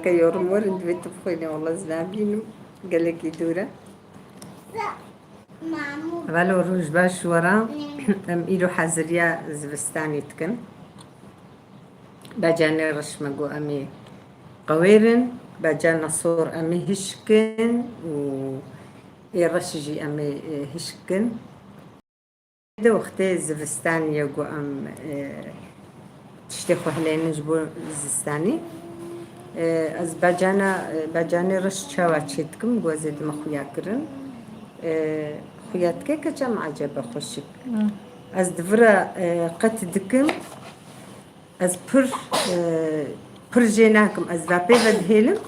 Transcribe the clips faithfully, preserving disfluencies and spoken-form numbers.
Ke yorum werin divê tu bixwînî, wela ez nabînim. Gelekî dûr e. Velo roj baş wera. Em îro haziriya zivistanê dikin. Becanê reş me got em ê qewêrin, becana sor em ê hişkin û ê reş jî em ê, e, hişkin. Di wextê zivistanê ye ku em, e, tiştê xwe hilênin ji bo zistanê. E, ez becana, e, becanê reş çawa çê dikim, ku ez ê dime xuya kirin. E, xuya dike keçe me ecebe xweşik. Hmm. Ez di vir re, e, qet dikim. Ez pir, e, pir jê nakim. Ez va pê ve dihêlim.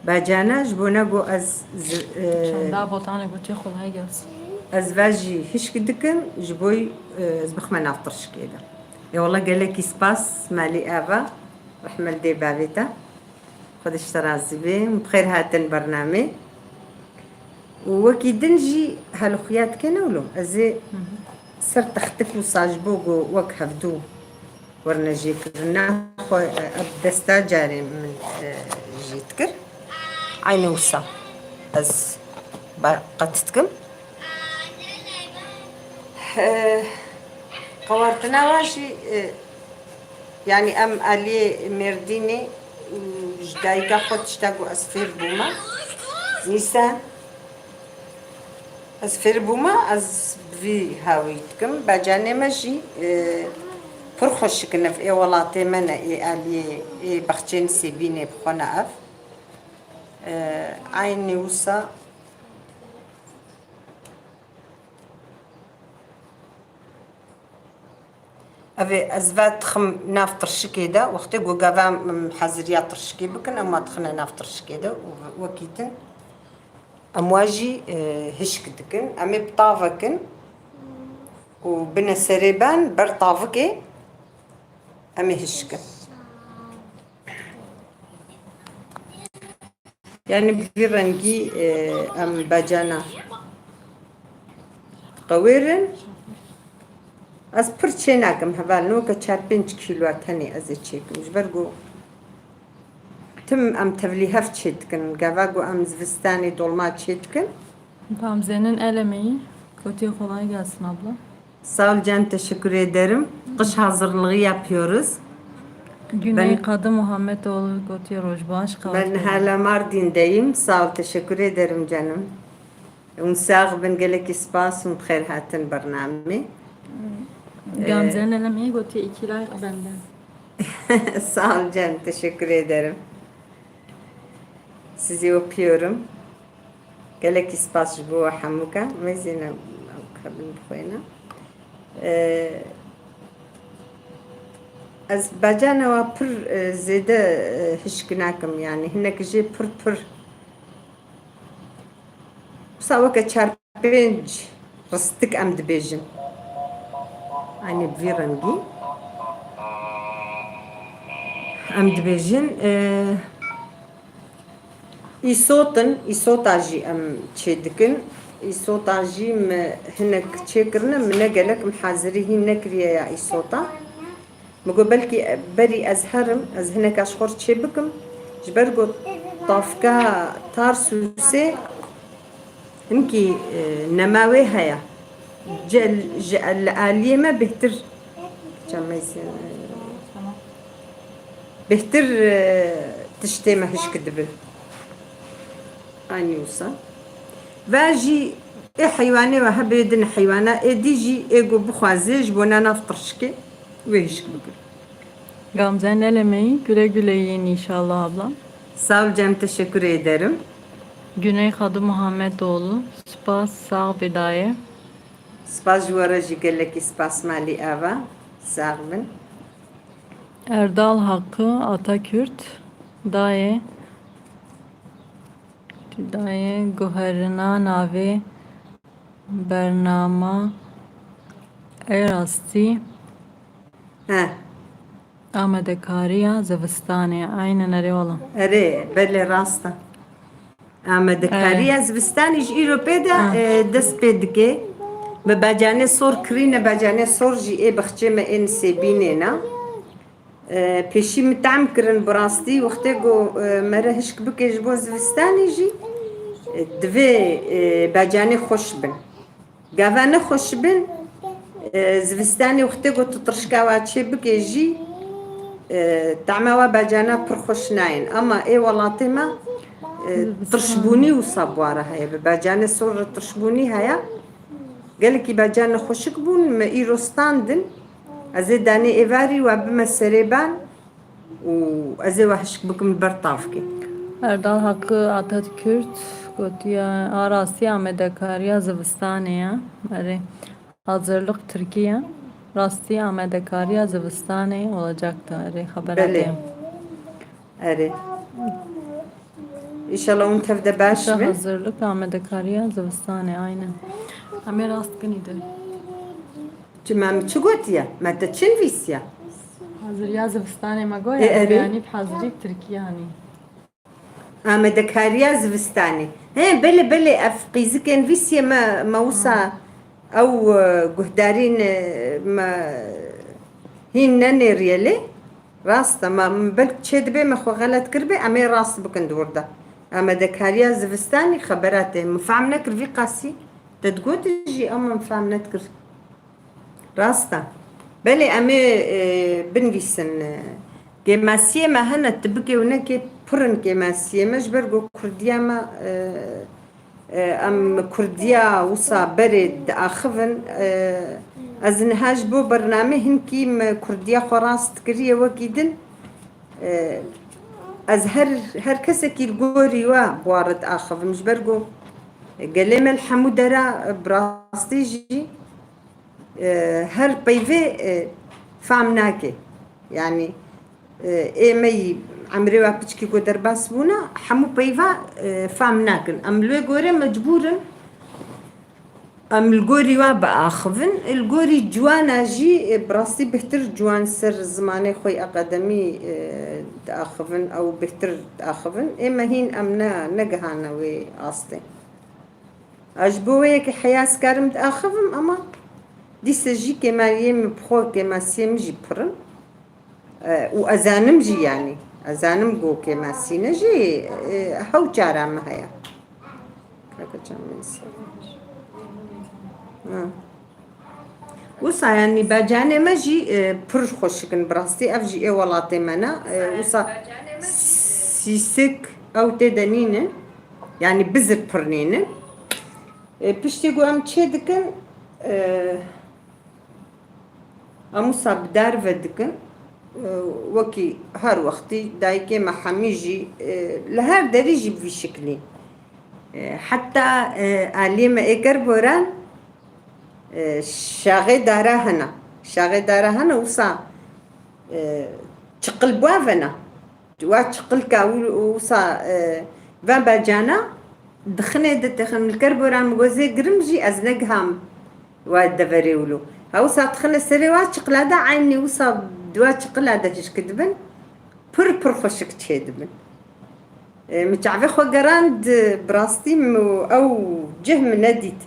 Becana ji bo ne ku ez zi-, e, Çanda botane gotiye xwe hay gelsin. Ez va jî hişk dikim, ji bo, e, ez bixme nav tirşikê de. Ê wela gelekî spas, malî Eva, rehme li dê bavê te. Xwedê ji te razî be. Bi xêr hatin bernamê. Û wekî din jî hel xuya dike ne wilo. Ez ê ser textik wisa ji bo ku wek hevdû werine jêkirin. Naxwe, e, ev desta carê min, e, jê dikir. Eynî wisa ez ba-, qet dikim. E, qewartina wan jî, e, Yanî em aliyê Mêrdînê û ji dayika xwe tişta ku ez fêr bûme. Nîsan ez fêr bûme, ez bi vî hawî dikim. Becanê me jî, e, pir xweşik in ev ê welatê me ne, ê aliyê, ê bexçên Sêbînê bi xwe ne ev. E, eynî wisa Ev ê ez ve dixim nav tirşikê de, wextê ku gava em heziriya tirşikê bikin, em wa dixine nav tirşikê de û wekî din em wa jî, e, hişk dikin. Em ê bi tavekin û bine serê ben ber tavikê em ê hişkin. Yani bi vî rengî, e, em becana qewêrin. Ez pir çê nakim heval, noke çar pênc kîlo tenê ez ê çêkim. Ji ber ku tim em tevlî hev çê dikin. Gava ku em zivistanê dolma çê dikin. Gamze'nin el emeği. Gotiye kolay gelsin abla. Sağ ol canım, teşekkür ederim. Kış hazırlığı yapıyoruz. Güney Ben- Kadı Muhammedoğlu gotiye roj baş. Ben hala Mardin'deyim. Sağ ol, teşekkür ederim canım. Hûn sax bin, gelekî spas, hûn bi xêr hatin bernamê. Gamze'nin el emeği gotiye iki like benden. Sağ ol canım, teşekkür ederim. Sizi öpüyorum. Gelekî spas ji bo hemûka. Mezîne ew kabin bixwêne. Ee, ez becana wa pir, e, zêde, e, hişk nakim, yani hinek jê pir pir. Wisa weke çar pênc ristik em dibêjin. Anî bi vî rengî em dibêjin, e, îsot in, îsota jî em çê dikin. Îsota jî me hinek çê kirine, min ne gelek, min hazirî hîn nekiriye ya îsota. Min got, belkî berî ez herim, ez hineka ji xwe re çê bikim. Ji ber got, tavka Tarsusê hinkî, e, nema wê heye. Ce-, ji, li aliyê me bêhtir, çemeyse, e, bêhtir, e, tiştê me hişk dibin. Anî wisa. Ve jî ê heywanê we hebe din heywana êdî jî ê ku bixwaze ji bo ne nav tirşikê wê hişk bikir. Gamze, ne demeyi, güle güle yiyin inşallah ablam. Sağ ol canım, teşekkür ederim. Güney Kadı Muhammedoğlu, spas, sağ bê dayê. Spas ji we re jî gelekî spas malî ava. Sağ bin. Erdal Hakkı Atakürt, dayê. Dayê guherina navê bernama ê rastî. He. Amadekariya zivistanê. Aynen erê wala. Erê, belê rast e. Amadekariya zivistanê ji îro pê de, e, dest pê dike. Me becanê sor kirîne, becanê sor jî ê bexçê me ên sêbînê ne. E, pêşî min tehm kirin bi rastî, wextê ku, e, mere hişk bike ji bo zivistanê jî, e, divê, e, bacanê xweş bin. Gava ne xweş bin, e, zivistanê wextê ku tu tirşka wa çê bike jî, e, tahma wa bacana pir xweş nayên. Ama ê welatê me, e, tirşbûnî wisa bi wa re heye. Bi bacanê sor re tirşbûnî heye. Gelekî bacan nexweşik bûn, me îro standin. Ez ê danê êvarî we bime serê ban û ez ê we hişk bikim li ber tavkê. Erdal Hakkı Atatürk gotiye, a rastî amadekariya zivistanê ye. Erê, hazırlık Türkiye. Rastî amadekariya zivistanê olacaktı. Erê, xebera Belê. te. Erê. Înşallah hûn tev de baş Şu bin. Hazırlık amadekariya zivistanê, aynen. Em ê rast kinî de. Çima min çi gotiye? Me te çi nivîsiye? Haziriya zivistanê me goya, Ê, erê. Yanî hazirî Tirkiye hanî. Amadekariya zivistanê. He, belê, belê, ev qîzikê nivîsiye me, me wisa ew, e, guhdarîn, e, me hîn nenêriye lê. Rast e, ma min belk çê dibe me xwe xelet kiribê, em ê rast bikin di wir de. Amadekariya zivistanê xebera te. Min fehm nekir vî qasî. Te digot jî, ama min fehm nedikir. Rast e. Belê em ê, e, binivîsin, e, kêmasiyê me hene, tibikê û nekê pir in kêmasiyê me, ji ber ku kurdiya me, e, e, em kurdiya wisa berê diaxivin. E, ez niha ji bo bernamê hinkî me kurdiya xwe rast kiriye wekî din. E, ez her, her kesekî li gorî we bi wa re diaxivim, ji ber ku gelê me li hemû dera, e, bi rastî jî e, her peyvê, e, fam nake. Yanî, e, ê me yî emrê wa piçkî ku derbas bûna, hemû peyva, e, fam nakin. Em li wê gorê mecbûr in, em li gorî wa biaxivin. Li gorî ciwana jî, e, bi rastî bêhtir ciwan ser zimanê xwe yê akademî, e, diaxivin, ew bêhtir diaxivin. Ê me hîn em ne, negihane wê astê. Ez ji bo wê yekê heya ez karim diaxivim, ama dîse jî kêmariyê min bi xwe, kêmasiyê min jî pir in. E, û ez zanim jî, yanî. Ez zanim ku kêmasî ne jî, e, hew çara min heye. Kaka çend min se-, ha. Wisa, yanî, bacanê me jî, e, pir xweşik in, bi rastî ev jî ê welatê me ne. E, wisa sîsik ew tê de nînin, yanî bizir pir nînin. E, piştî ku em çê dikin, e, em wisa bi dar ve dikin. E, wekî her wextî dayikê me hemî jî, e, li her derî jî bi vî şiklî. E, heta, e, aliyê me ê kerboran, e, şaxê dara hene. Şaxê dara hene, wisa, e, çiqil bi wa ve ne. Wa çiqilka û, û wisa, e, va bacana dixinê de, dixin li kerboran min gozê girim jî ez negiham wa deverê wilo. Ha wisa dixine serê wa çiqila de, eynî wisa di wa çiqila de hişk dibin. Pir pir xweşik çê dibin. E, min çavê xwe gerand, bi rastî min ew cih min nedît.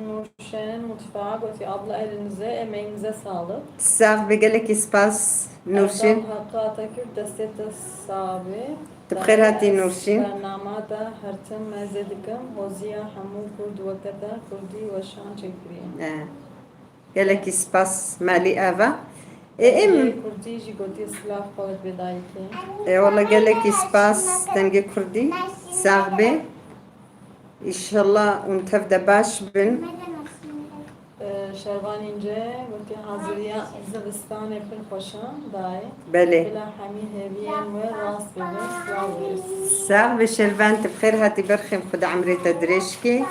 Nurşen Mutfağı gotî, abla elinize, emeğinize sağlık. Sax be, gelekî spas Nurşin. Erdal Hakkı Atakür, destê te sax be. Tu bi xêr hatî Nurşin. Bernama te her tim meze dikim, hoziya hemû kurd weke te kurdî weşan çêkirî. E. Gelekî spas malî ava. Ê, em Dengê kurdî jî gotî silav xwe bi dayikê. Ê, wala gelekî spas dengê kurdî. Sax be. Înşallah hûn tev de baş bin. Ee, Şervan İnce gotî haziriya zivistanê pir xweş e dayê. Belê. Bila hemî hêviyên we rast bibin. Silav bibin. Sax be Şervan, tu bi xêr hatî berxêm, Xuda emrê te dirêj ke.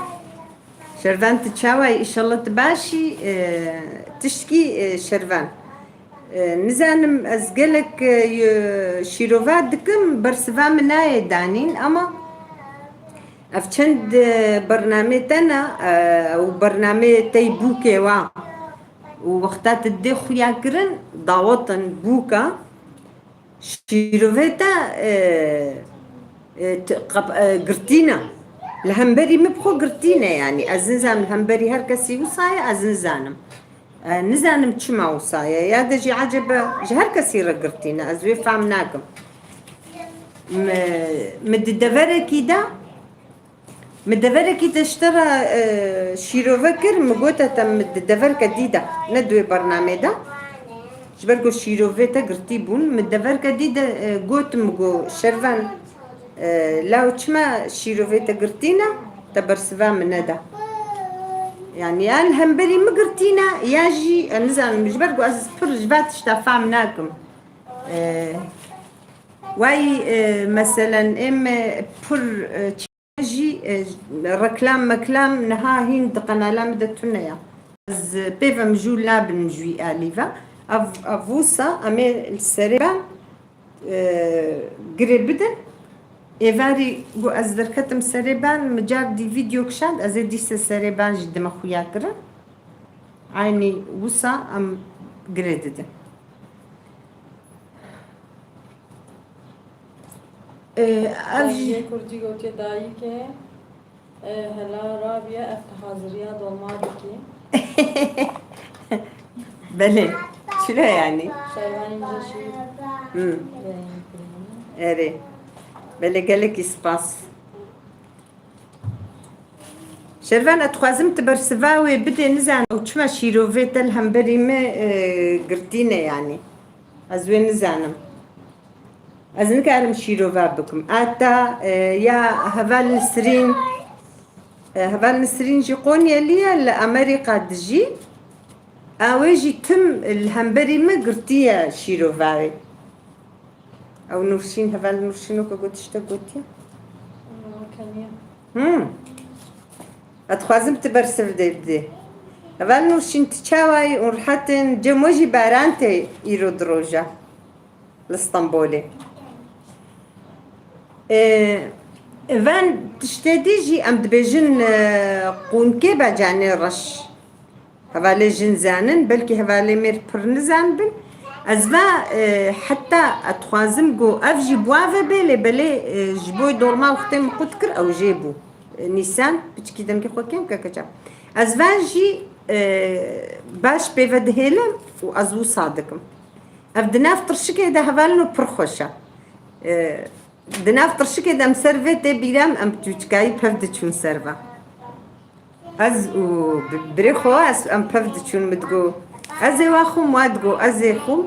Şervan, tu çawa yî? Înşallah tu baş î, e, tiştkî, e, Şervan. E, nizanim, ez gelek, e, y-, şîrova dikim, bersiva min nayê danîn, ama ev çend, e, bernamê te ne, e, û bernamê tey bûkê wa. Û wexta tu dê xuya kirin, dawet in bûka. Şîrovê te, e, e, ti-, qap-, e, girtîne. Li hemberî min bi xwe girtîne, yanî. Ez nizanim li hemberî her kesî wisa ye, ez nizanim. E, nizanim çima wisa ye, ya de jî ecebe ji her kesî re girtî ne, ez wê fam nakim. Mi, mi di deverekî de, mi deverekî de ji te re, e, şîrove kir, mi gote te mi di deverke dî de, ne di wê bernamê de. Ji ber ku şîrovê te girtî bûn, mi deverke dî de, e, gotim ku Şervan, e, law çima şîrovê te girtî ne, te bersiva min neda. Yani ya li hemberî min girtî ne, ya jî, e, nizanim, ji ber ku ez pir ji va tişta fam nakim. E, wayî, e, meselen êm, e, pir, e, jî, e, reklam meklam niha hîn di qenala min de tune ya. Ez pê ve mijûl nabim ji wî alî ve. Ev, ev wisa em ê li serê ben, e, girê bidin. Êvarî ku ez derketim serê ben, min car dî vîdeo kişand, ez ê dîse serê ben jî dime xuya kirin. Eynî wisa em girê didin. Ee, ev jî Dengê Kurdî gotiye dayikê, e, hela rabiye, ev tu haziriya dolma dikî. Belê. Çira yani? Şervanî min jî Hmm. Erê. Belê, gelekî spas. Şervan, ez dixwazim tu bersiva wê bidê, nizan ew çima şîrovê te li hemberî me, e, girtî ne yani. Ez wê nizanim. Ez nikarim şîrova bikim. Ata, e, ya heval Nisrîn, e, heval Nisrîn jî Qonyelî ye, li Amerîka dijî. A wê jî tim li hemberî me girtiye şîrova wê. Ew Nûrşîn, heval Nûrşîn weke got tiştek gotiye? Keniye. Hmm. Ez dixwazim tu bersiv dê bidê. Heval Nûrşîn, tu çawa yî û rihet in? Cem we jî baran tê îro di roja li Stenbolê. Ee, van tiştê dî jî em dibêjin, e, qûnkê be canê reş. Hevalê jin zanin, belkî hevalê mêr pir nizan bin. Ez va, e, heta ez dixwazim ku ev jî bi wa ve bê, lê belê, e, ji bo dolma wextê min qut kir, ew jê bû. E, Nîsan, piçikî dengê xwe kêm ke keça. Ez va jî, e, baş pê ve dihêlim û ez wisa dikim. Ev di nav tirşikê de hevalino pir xweş e. E, Di nav tirşikê de em ser vê tê bîra min, em çûçikayî pev diçûn ser ve. Ez û bi-, birê xwe ez, em pev diçûn, min digo, ez ê wa xwim, wa digo, ez ê xwim.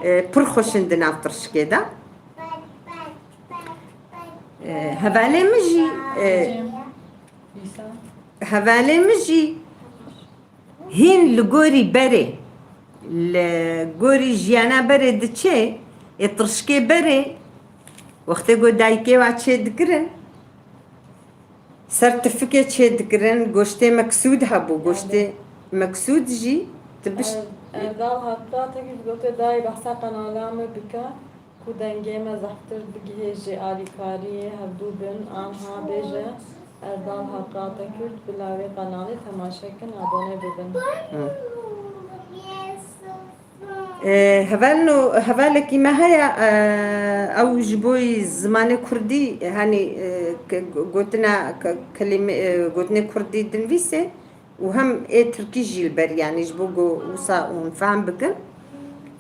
E, pir xweş in di nav tirşikê de. E, hevalê min jî, e, hevalê min jî Hîn li gorî berê, li gorî jiyana berê diçe, ê tirşikê berê, wextê ku dayikê wa çêdikirin, ser tifikê çêdikirin, goştê meksûd hebû, goştê meksûd jî tu biş- Er-, Erdal Hakkı Atakül gote dayê behsa qenala me bike. Ku dengê me zehftir bigihêje alîkariyê hevdû bin, anha bêje Erdal Hakkı Atakürk, bila wê qenalê temaşe kin, abone bibin. Hı. E, hevalno, hevalekî me heye, e, ew ji bo zimanê kurdî, hani, e, ke-, gotina ke-, kelîme, e, gotinê kurdî dinivîse, û hem ê tirkî jî li ber, yanî ji bo ku wisa hûn fehm bikin.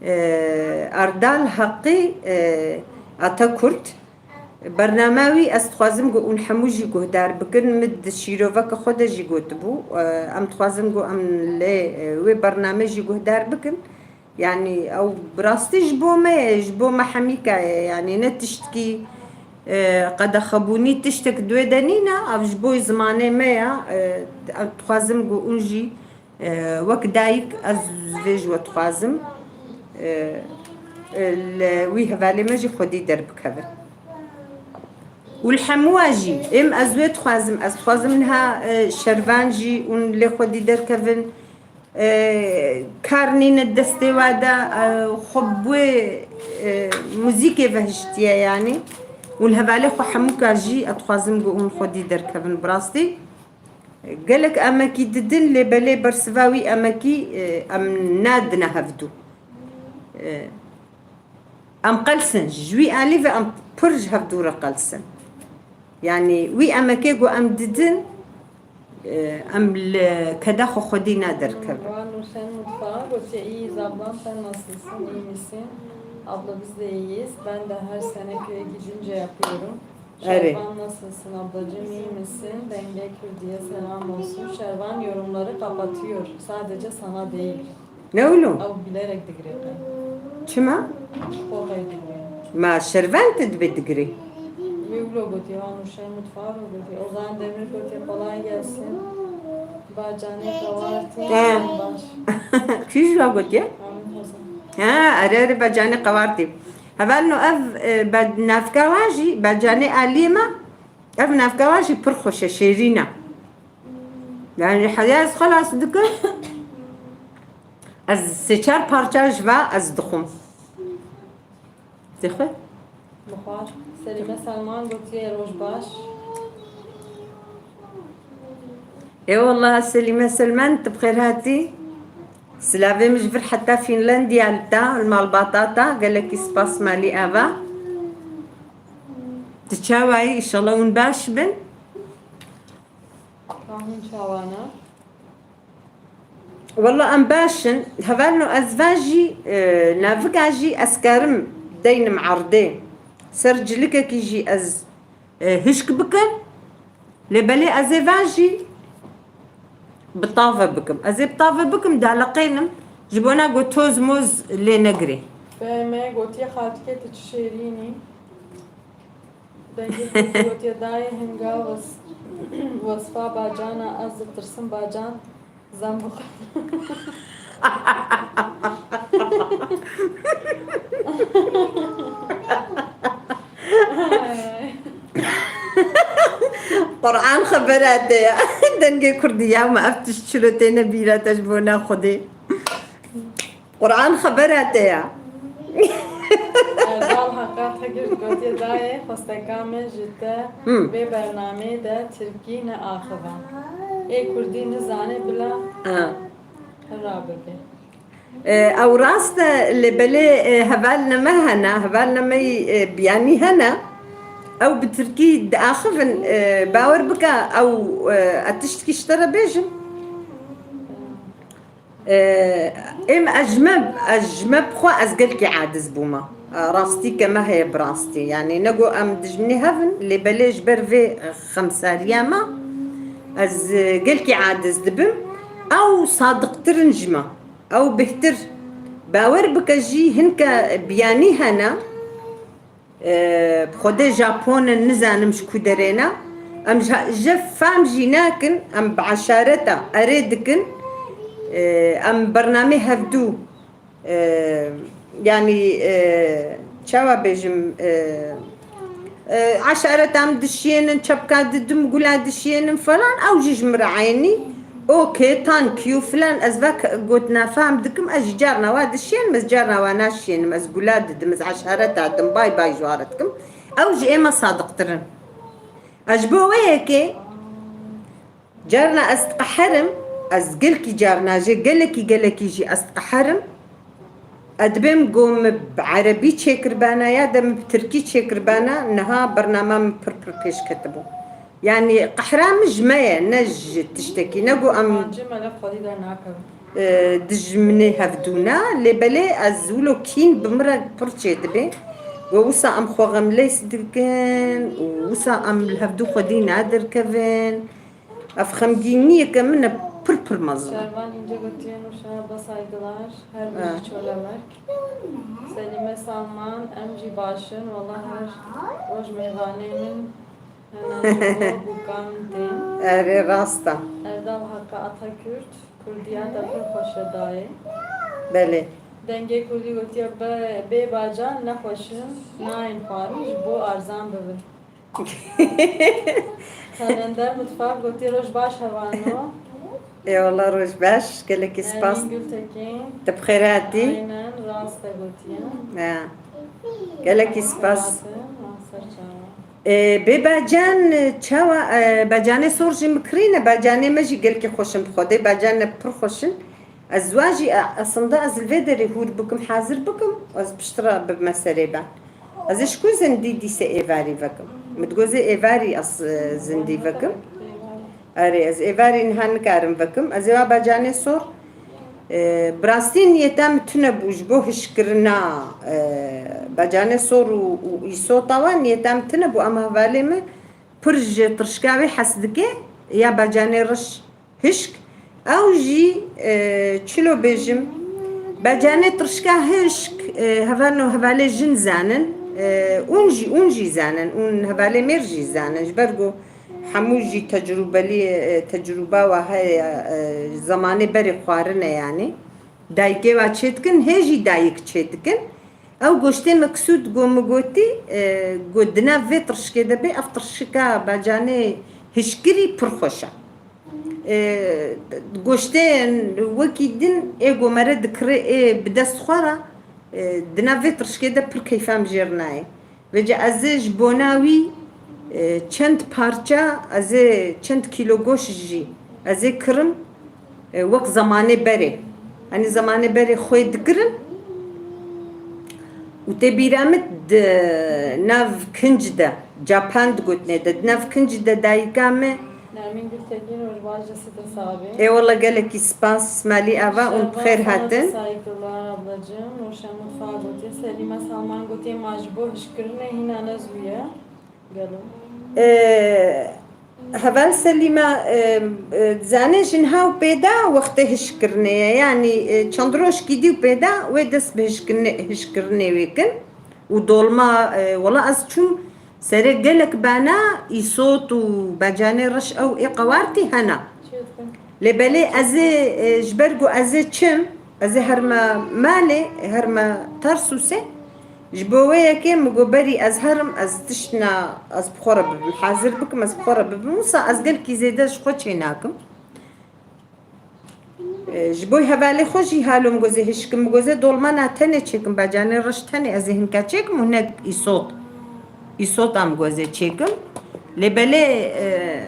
E, Erdal Heqî, e, Atakurt, bernama wî ez dixwazim ku hûn hemû jî guhdar bikin. Min di şîroveke xwe de jî gotibû, e, em dixwazin ku em lê, e, wê bernamê jî guhdar bikin. Yanî ew bi rastî ji bo me ye, ji bo me hemîka ye. Yanî ne tiştkî, e, qedexebûnî tiştek di wê de nîne, ev ji bo zimanê me ye. E, em dixwazim ku hûn jî, e, wek dayik ez vê ji we dixwazim. E, e, li wî hevalê me jî xwedî derbikevin. Û li hemûa jî, êm ez wê dixwazim, ez dixwazim niha, e, Şervan jî hûn lê xwedî derkevin. E, kar nîne destê we de, e, xwe bi wê, e, muzîkê ve hiştiye yanî. Û li hevalê xwe hemûka jî ez dixwazim ku hûn xwedî derkevin bi rastî. Gelek emekî didin, lê belê bersiva wî emekî, e, em nadine hevdû. E, Em qelsin, ji wî alî ve em pir ji hevdû re qelsin. Yanî wî emekê ku em didin, Em li keda xwe xwedî ne derkevin. Var Nurşen Mutfağı, gotiye iyiyiz ablam, sen nasılsın, iyi misin? Abla biz de iyiyiz. Ben de her sene köye gidince yapıyorum. Evet. Şervan nasılsın ablacığım, iyi misin? Denge Kürdiye selam olsun. Şervan yorumları kapatıyor. Sadece sana değil. Ne wilo? Ew bilerek digirê qey. Çima? Xwe qey digirê. Ma şervan te dibe digirê. Wê wilo gotiye, van Nurşen Mutfağı gotiye. Ozan Demir gotiye, kolay gelsin. Bacanê Kawartî. He. Baş. Kî ji wa gotiye? Amin Ozan. Ha, erê erê Bacanê Kawartî. Hevalno ev e, be-, navka wan jî, Bacanê aliyê me, ev navka wan jî pir xweş e, şêrîn e. Yani heya ez xelas dikim, ez sê çar parça ji va ez dixwim. Zêxwe? Bixwar. Selîme Selman gotiye roj baş. Ê wallah Selîme Selman, tu bi xêr hatî. Silavê min ji vir heta Fînlandiya li ta, li malbata ta, gelekî spas malî ava. Tu çawa yî? Înşallah hûn baş bin. Ka hûn çawa ne? Wallah em baş in. Hevalno ez va jî, e, navika jî ez karim deynim erdê. Ser cilikekî jî ez, e, hişk bikim. Lê belê ez ê va jî bi tave bikim. Ez ê bi tave bikim, daliqênim. Ji bona ku toz moz lê negirê. Fehme gotiye xaltike tu çi şêrîn î. Dengê Kurdî gotiye dayê hinga wes-, wesfa bacana ez ditirsim bacan zem bixwe. Quran xebera te ya. Dengê Kurdî ya me ev tişt çilo têne bîra te ji bona Xwedê. Quran xebera te ya. Erdal Hakat Hegir gotiye dayê xwesteka me ji te Hmm. vê bernameyê de tirkî neaxive. Ê kurdî nizane bila Ha. hira bibe. E, ew rast e, lê belê, e, hevalne me hene, hevalne me yî, e, biyanî hene. Ew bi tirkî diaxivin, e, bawer bike, ew, e, ez tiştkî ji te re bêjim. E, êm ez ji me, ez ji me bi xwe ez gelkî aciz bûme. E, rastî ke me heye bi rastî. Yanî ne ku em dijminê hev in, lê belê ji ber vê xemsariya me ez, e, gelkî aciz dibim. Ew sadiqtir in ji me. Ew bêhtir. Bawer bike jî hinke biyanî hene. E, bi Xwedê Japon in, nizanim ji ku derê ne. Em ji, ji fam jî nakin, em bi eşareta erê dikin. E, em bernamê hevdû, e, yanî, e, çawa bêjim, e, e, eşareta em dişiyênin, çepka didim, gula dişiyênin falan, ew jî ji min re eynî. Okey, thank you filan, ez vek gotina fam dikim, ez jî carna wa dişiyênim, ez carna wa naşiyênim, ez gula didim, ez eşareta dim, bay bay ji wa re dikim. Ew ji ême sadiqtir in. Ez ji bo wê yekê carna ez diqeherim, ez gelkî carna jê, gelekî, gelekî jî ez diqeherim. Ez dibêm ku min bi erebî çêkiribana ya de min bi tirkî çêkiribana, niha bernama min pir pir pêş ketibû. Yanî qehra min ji me ye, ne ji tiştekî. Ne ku em, Yabancı melek xwedî dernakevin. e, dijminê hevdû ne, lê belê ez wilo kîn bi min re pir çêdibe. We wisa em xwe xemlês dikin û wisa em li hevdû xwedî naderkevin. Ev xemgîniyeke min e pir pir mezin e. Şervan İnce gotiye Nurşen abla saygılar. Her Ha. bir çölemek. Selime Salman, em jî başin. Valla her roj mêvanê min hene ji bo bûka min tên. Erê rast e. Erdal Hakkı Atakürt, Kurdiya te pir xweş e dayê. Belê. Dengê Kurdî gotiye be, bê bacan nexweşin, nayên xwarin ji bo arzan bibin. Kalender Mutfak gotiye roj baş hevano. Ê wala roj baş, gelekî spas. Ermin Gültekin. Tu bi xêr hatî. Aynen, rast e gotiye. Ha. Gelekî spas. Hatin, ser çawa. Ê, bê bacan, çawa, e, bacanê sor jî min kirîne, bacanê me jî gelkî xweş in bi Xwedê, bacanê pir xweş in. Ez wa jî, e, aslında ez li vê derê hûr bikim, hazir bikim, ez piştre bibime serê be. Ez ê ji ku zindî dîse êvarî vekim. Min digot zê êvarî ez, e, zindî vekim. Erê, ez êvarî niha nikarim vekim. Ez ê va bacanê sor, e, bi rastî niyeta min tune bû ji bo hişkirina, e, bacanê sor û, û îsota wan niyeta min tune bû, ama hevalê min pir ji tirşka wê hes dike, ya bacanê reş hişk. Ew jî, e, çilo bêjim, bacanê tirşka hişk, e, hevalno hevalê jin zanin, e, ûn jî, ûn jî zanin, ûn hevalê mêr jî zanin. Ji ber ku hemû jî tecrûbelî, e, tecrûba wa heye, e, zemanê berê xwarine yanî. Dayikê wa çêdikin, hê jî dayik çêdikin. Ew goştê meksûd ku min gotî, e, ku di nav vê tirşikê de bê, ev tirşika bacanê hişkirî pir xweş e. E, goştên wekî din ê ku mere dikirê ê bi dest xwe re, e, di nav vê tirşikê de pir keyfa min jêr nayê. Vêca ez ê ji bona wî, e, çend parça, ez ê çend kîlo goşt jî ez ê kirim, e, wek zemanê berê. Hani zemanê berê xwê dikirin û tê bîra min di nav kinc de, Japan digotinê de, di nav kinc de dayika me. Nermîn Gultekin, roj baş, destê te sax be. Ê wele gelekî spas, Malî Ava, û bi xêr hatin. Saygılar ablacığım. Roşen Mutfağı gotiye, Selîme Salman gotiye, ma ji bo hişkirinê hîna ne zû ye. Gelo. Ee, Heval Selîma, e, e, dizane jin haw pêda wextê hişkirinê ye. Yanî, e, çend rojkî dî û pêda wê dest bi hişkirinê, hişkirinê wê kin. Û dolma, e, wela ez çûm serê gelek bana îsot û bacanê reş ew ê qewartî hena. Lê belê ez ê, e, ji ber ku ez ê çim, ez ê herme malê, herme Tarsusê. Ji bo wê yekê min got berî ez herim, ez tiştna, ez bi xwe re bibim, hazir bikim, ez bi xwe re bibim. Wisa ez gelkî zêde ji xwe çê nakim. E, ji bo hevalê xwe jî halo min got ez ê hişkim, min got ez ê dolmana tenê çêkim, bacanê reş tenê, ez ê hinka çêkim û hinek îsot. Îsota min got ez ê çêkim. Lê belê, e,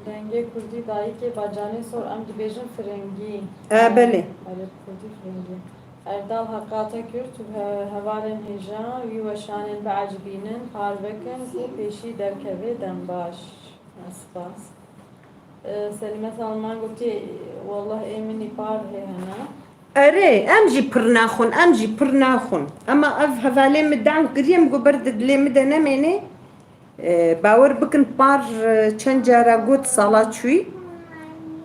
Dengê kurdî dayikê bacanê sor, em dibêjin firingî. E, belê. Erê, kurdî firingî. Erdal Heqatekir, tu he-, hevalên hêja wî weşanên biecibînin, parve kin û pêşî derkeve, dem baş. Spas. E, Selîme Salman gotî, wallah ê min î par hê hene. Erê, em jî pir naxwin, em jî pir naxwin. Ema ev hevalê min deng kiriye, min got ber di dilê min de nemêne. E, bawer bikin, par, e, çend cara got sala çûyî.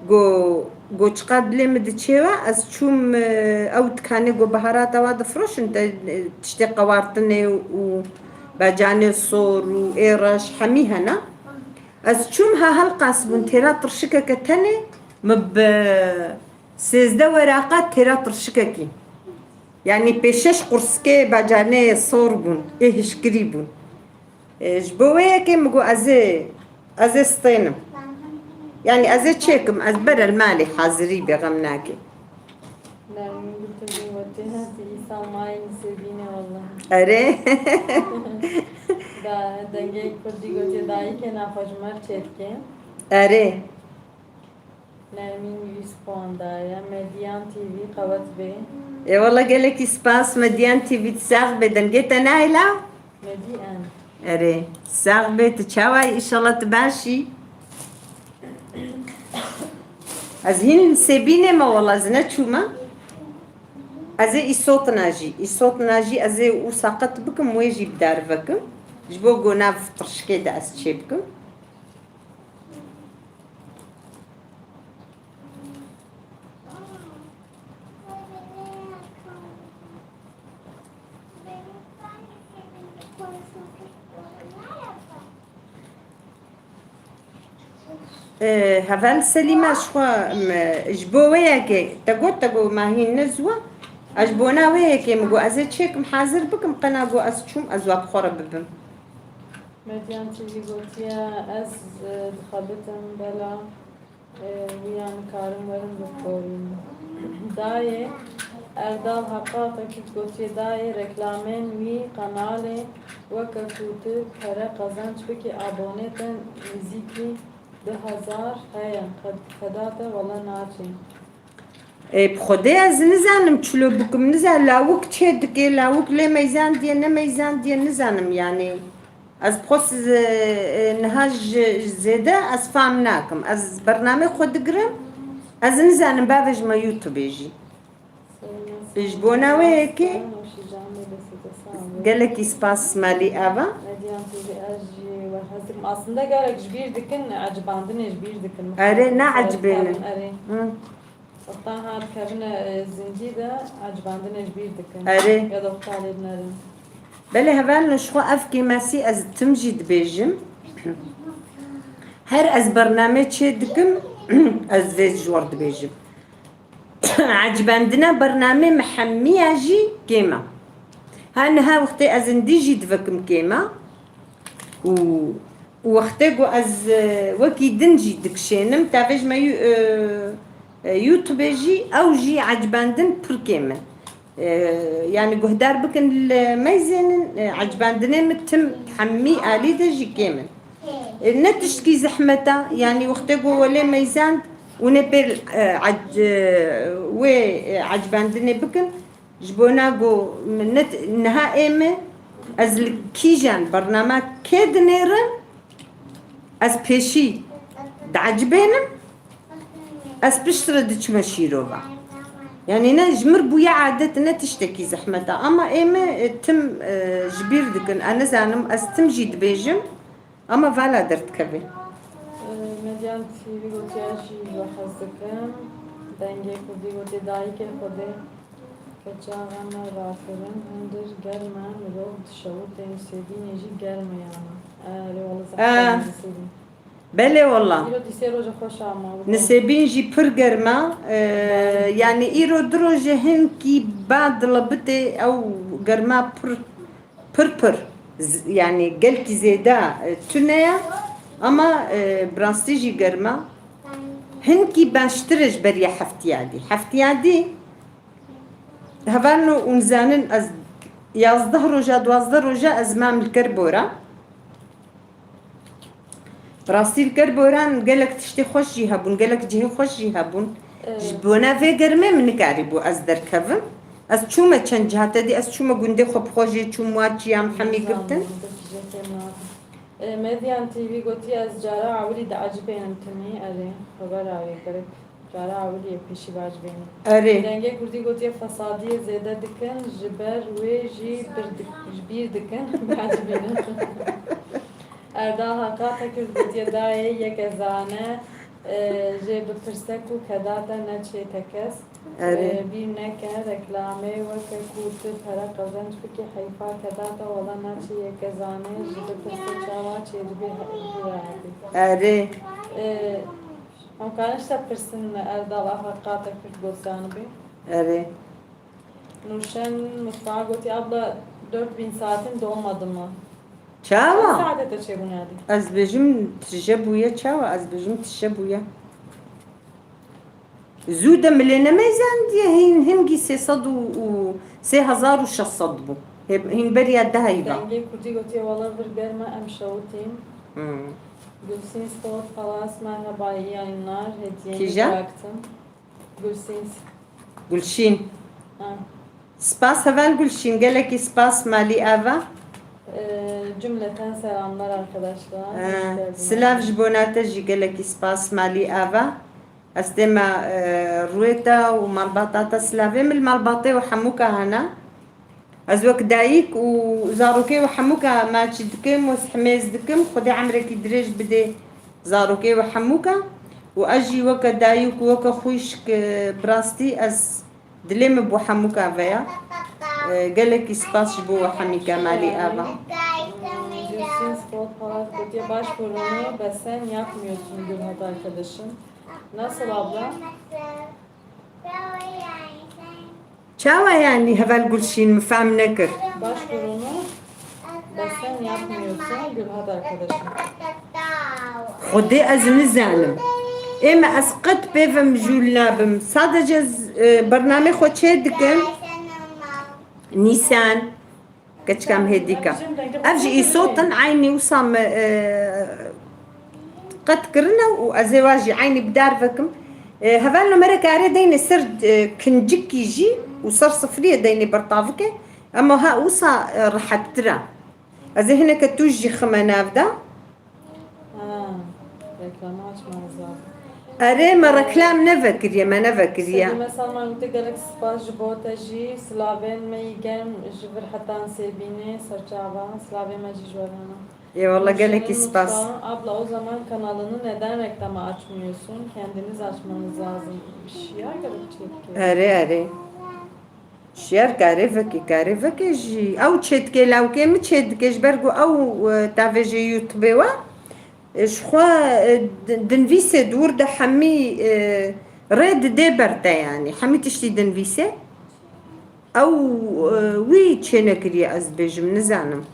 Go, go çiqas dilê min diçê we, ez çûm, e, ew dikanê go biharata wa difiroşin, te, e, tiştê qewartinê û bacanê sor û ê reş hemî hene. Ez çûm ha helqas bûn, têra tirşikeke tenê, min bi sêzdeh weraqa têra tirşikekî. Yanî pê şeş qursikê bacanê sor bûn, ê hişkirî bûn. E, ji bo wê yekê min got ez ê, ez ê stênim. Yanî ez ê çêkim, ez bere li malê hazirî bê, xem nake. Nermin Gültekin gotiye, tu îsal mayî Nisêbîn e wellahî. Erê. Da, dengê kurdî gotiye, dayikê naxwe ji me çêdike. Erê. Nermîn wî sponda ye. Median T V qewet bê. Ê wele gelekî spas Median T V, sax bê, dengê te nayê law? Median. Erê, sax bê, tu çawa yî? Înşallah tu baş î. Ez hîn Nisêbînê me, wela ez neçûme. Ez ê îsotina jî, îsotina jî ez ê wisa qet bikim, wê jî bi dar vekim. Ji bo ku nav tirşikê de ez çê bikim. Ee, heval Selîma, ji xwe, em, ji bo wê yekê te got, te got ma hîn ne ziwa. Ez ji bona wê yekê min got, ez ê çêkim hazir bikim, qena got ez çûm, ez wa bi xwe re bibim. Medyan T V gotiye, ez, e, dixebitim, bela, e, wiya nikarim werim biborînim. Dayê Erdal Heqatekî gotiye, dayê reklamên wî qenalê weke ku tu pere qezenc bikî, abonê te nizîkî du hezar heye, qed-, qeda te wele naçê. Ê, bi Xwedê ez nizanim çilo bikim, nizanim lawik çê dike, lawik lê meyzandiye, ne meyzandiye, nizanim yanî. Ez bi xwe siz, e, e, niha ji zêde ez fam nakim. Ez bernamê xwe digirim. Ez nizanim bavê ji me YouTube jî. Ji bona wê yekê gelekî spas Malî Ava. Aslında gerek ji bîr dikin, ecibandinê ji bîr dikin. Erê, ne ecibênin. Erê. Hı. Wexta ha dikevine, e, zincî de ecibandinê ji bîr dikin. Erê. Ya da wexta lê dinerin. Belê hevalno, ji xwe ev kêmesî ez tim jî dibêjim. Her ez bername çê dikim, ez vê ji we re dibêjim. Ecibandina bernamê me hemiya jî kêm e. Ha niha wextê ez hindî jî divekim kêm e. Û, û wextê ku ez, e, wekî din jî dikişênim, tavê ji me yu-, e, e, YouTube jî, ew jî ecibandin pir kêm in. E, yanî guhdar bikin li meyzênin, e, ecibandinê min tim hemî alî de jî kêm in. E, ne tiştkî zehmet e, yanî wextê ku welê meyzand û ne pêl, e, ec-, e, wê, e, ecibandinê bikin, Ji bona ku min net-, niha ê min, ez li kîjan bernama kê dinêrim, ez pêşî diecibênim, ez piştre diçime şîrova. Yanî ne ji mir bûye adet, ne tiştekî zehmet e. Ama ê min, e, tim, e, ji bîr dikin. Ez nizanim, ez tim jî dibêjim. Ama vala derdikeve. Ee, Medyan T V gotiya jî ji we hez dikim. Dengê Kurdî gotiye dayikê Xwedê keça xeme rakirin, hundir germ e, mirov dişewite, Nisêbînê jî germ e yana. Erê wele Aa. Zehra Nisêbîn. Belê wela. Îro dîsê roja xweş ama. Nisêbîn jî pir germ e. Ee, yanî îro du rojê hinkî ba dilebitê ew germa pir Pir pir. Z-, yanî gelkî zêde, e, tune ye, ama, e, bi rastî jî germ e. Hinkî baştir e ji beriya heftiya dî. Heftiya dî, hevalno hûn zanin, ez yazdeh roja, duwazdeh roja ez mam li Kerbora. Bi rastî li Kerboran gelek tiştê xweş jî hebûn, gelek cihê xweş jî hebûn. Ee. Ji bona vê germê min nikarîbû ez derkevim. Ez çûme çend ciha te dî, ez çûme gundê xwe bi xwe jê çûm, wa çiyam hemî girtin. Ee, Medyan T V gotiye ez cara ewilî diecibênim timî, erê, xebera wê gerek. Cara ewilî yê pêşî bacibêne. Erê. Dengê Kurdî gotiye fesadiyê zêde dikin, ji ber wê jî bir dik-, ji bîr dikin, bacibêne. Erdal Haqa Tekir gotiye dayê yeke zane, e, jê bipirse ku kedate neçê tekez. Erê. E, bîr neke, reklamê weke ku tu pere qezenc bikî, heyfa kedate wala neçê yeke zane, ji bipirse çawa çêdibê he-, hûra hebî. Erê. E, Em karin ji te pirsin, Erdal Axa Qatekir got zanibî. Erê. Nurşen Mutfağa gotî, abla dört bin saatin dolmadı mı? Çawa? Saate te çêbûne dî. Ez bêjim tije bûye çawa? Ez bêjim tije bûye. Zû de milê nemeyzandiye, hîn hingî sê sed û, û sê hezar û şeş sed bû. Hê-, hîn beriya deheyî ve. Dengê Kurdî gotiye, wala vir germe em şewitîn. Hmm. Gülsün Sport Palace, merhaba, iyi yayınlar. Hediyeni Kîjan? Bıraktım. Gülsün. Gülşîn. Ha. Spas heval Gülşîn, gelekî spas malî ava. Ee, cümleten selamlar arkadaşlar. Ha, hoş geldiniz. Silav ji bona te jî gelekî spas malî ava. Ez dêma, e, rûyê te û malbata te silavê min li malbatê û hemûka hene. Ez wek dayik û zarokê û hemûka maçî dikim, wez himêz dikim. Xwedê emrekî dirêj bidê zarokê û hemûka. Û ez jî weke dayik û weke xwîşk, e, bi rastî ez dilê min bo hemûka ve ya. E, gelekî spas ji bo we hemî Kemalî ava. Gülsün Sport Palace gotiye, başvurunu be sen yapmıyorsun Gülhat arkadaşım. Nasıl abla? Çawa yanî heval Gulşîn, min fehm nekir. Başvurunu be sen yapmıyorsun Gülhat arkadaşım. Xwedê ez nizanim. Ê me ez qet pê ve mijûl nabim. Sadece ez, e, bernamê xwe çê dikim. Nîsan. Keçika em hêdîka. Ev jî îsot in, eynî wisa me, e, qet kirine û ez ê wa jî eynî bi dar vekim. E, hevalno me re karê deyne ser, e, kincikî jî û ser sifriyê deyne bertavike. Ema ha wisa, e, rehettir e. Ez ê hineke tûj jî xime nav de. Ha, reklama açmanız lazım. Erê, me reklam nevekiriye, me nevekiriye. Sedîme Salman gote gelek spas ji bo te jî. Silavên me yî germ ji vir hetan Sêbînê, Serçava. Silavê me jî ji we re hene. Ê, walla gelekî spas. Musa, abla, o zaman kanalını neden reklama açmıyorsun? Kendiniz açmanız lazım. Şiya gerek çekti. Erê, erê. Şiyar kare veke, kare veke jî. Ew çêdike, lawkê min çêdike, ji ber ku ew, e, tavêjê YouTube wa, e, ji xwe, e, di-, dinvîsê di wir de hemî, e, rê didê ber te, yanî. Hemî tiştî dinvîsê. Ew, e, wî çênekiriye, ez dibêjim, nizanim.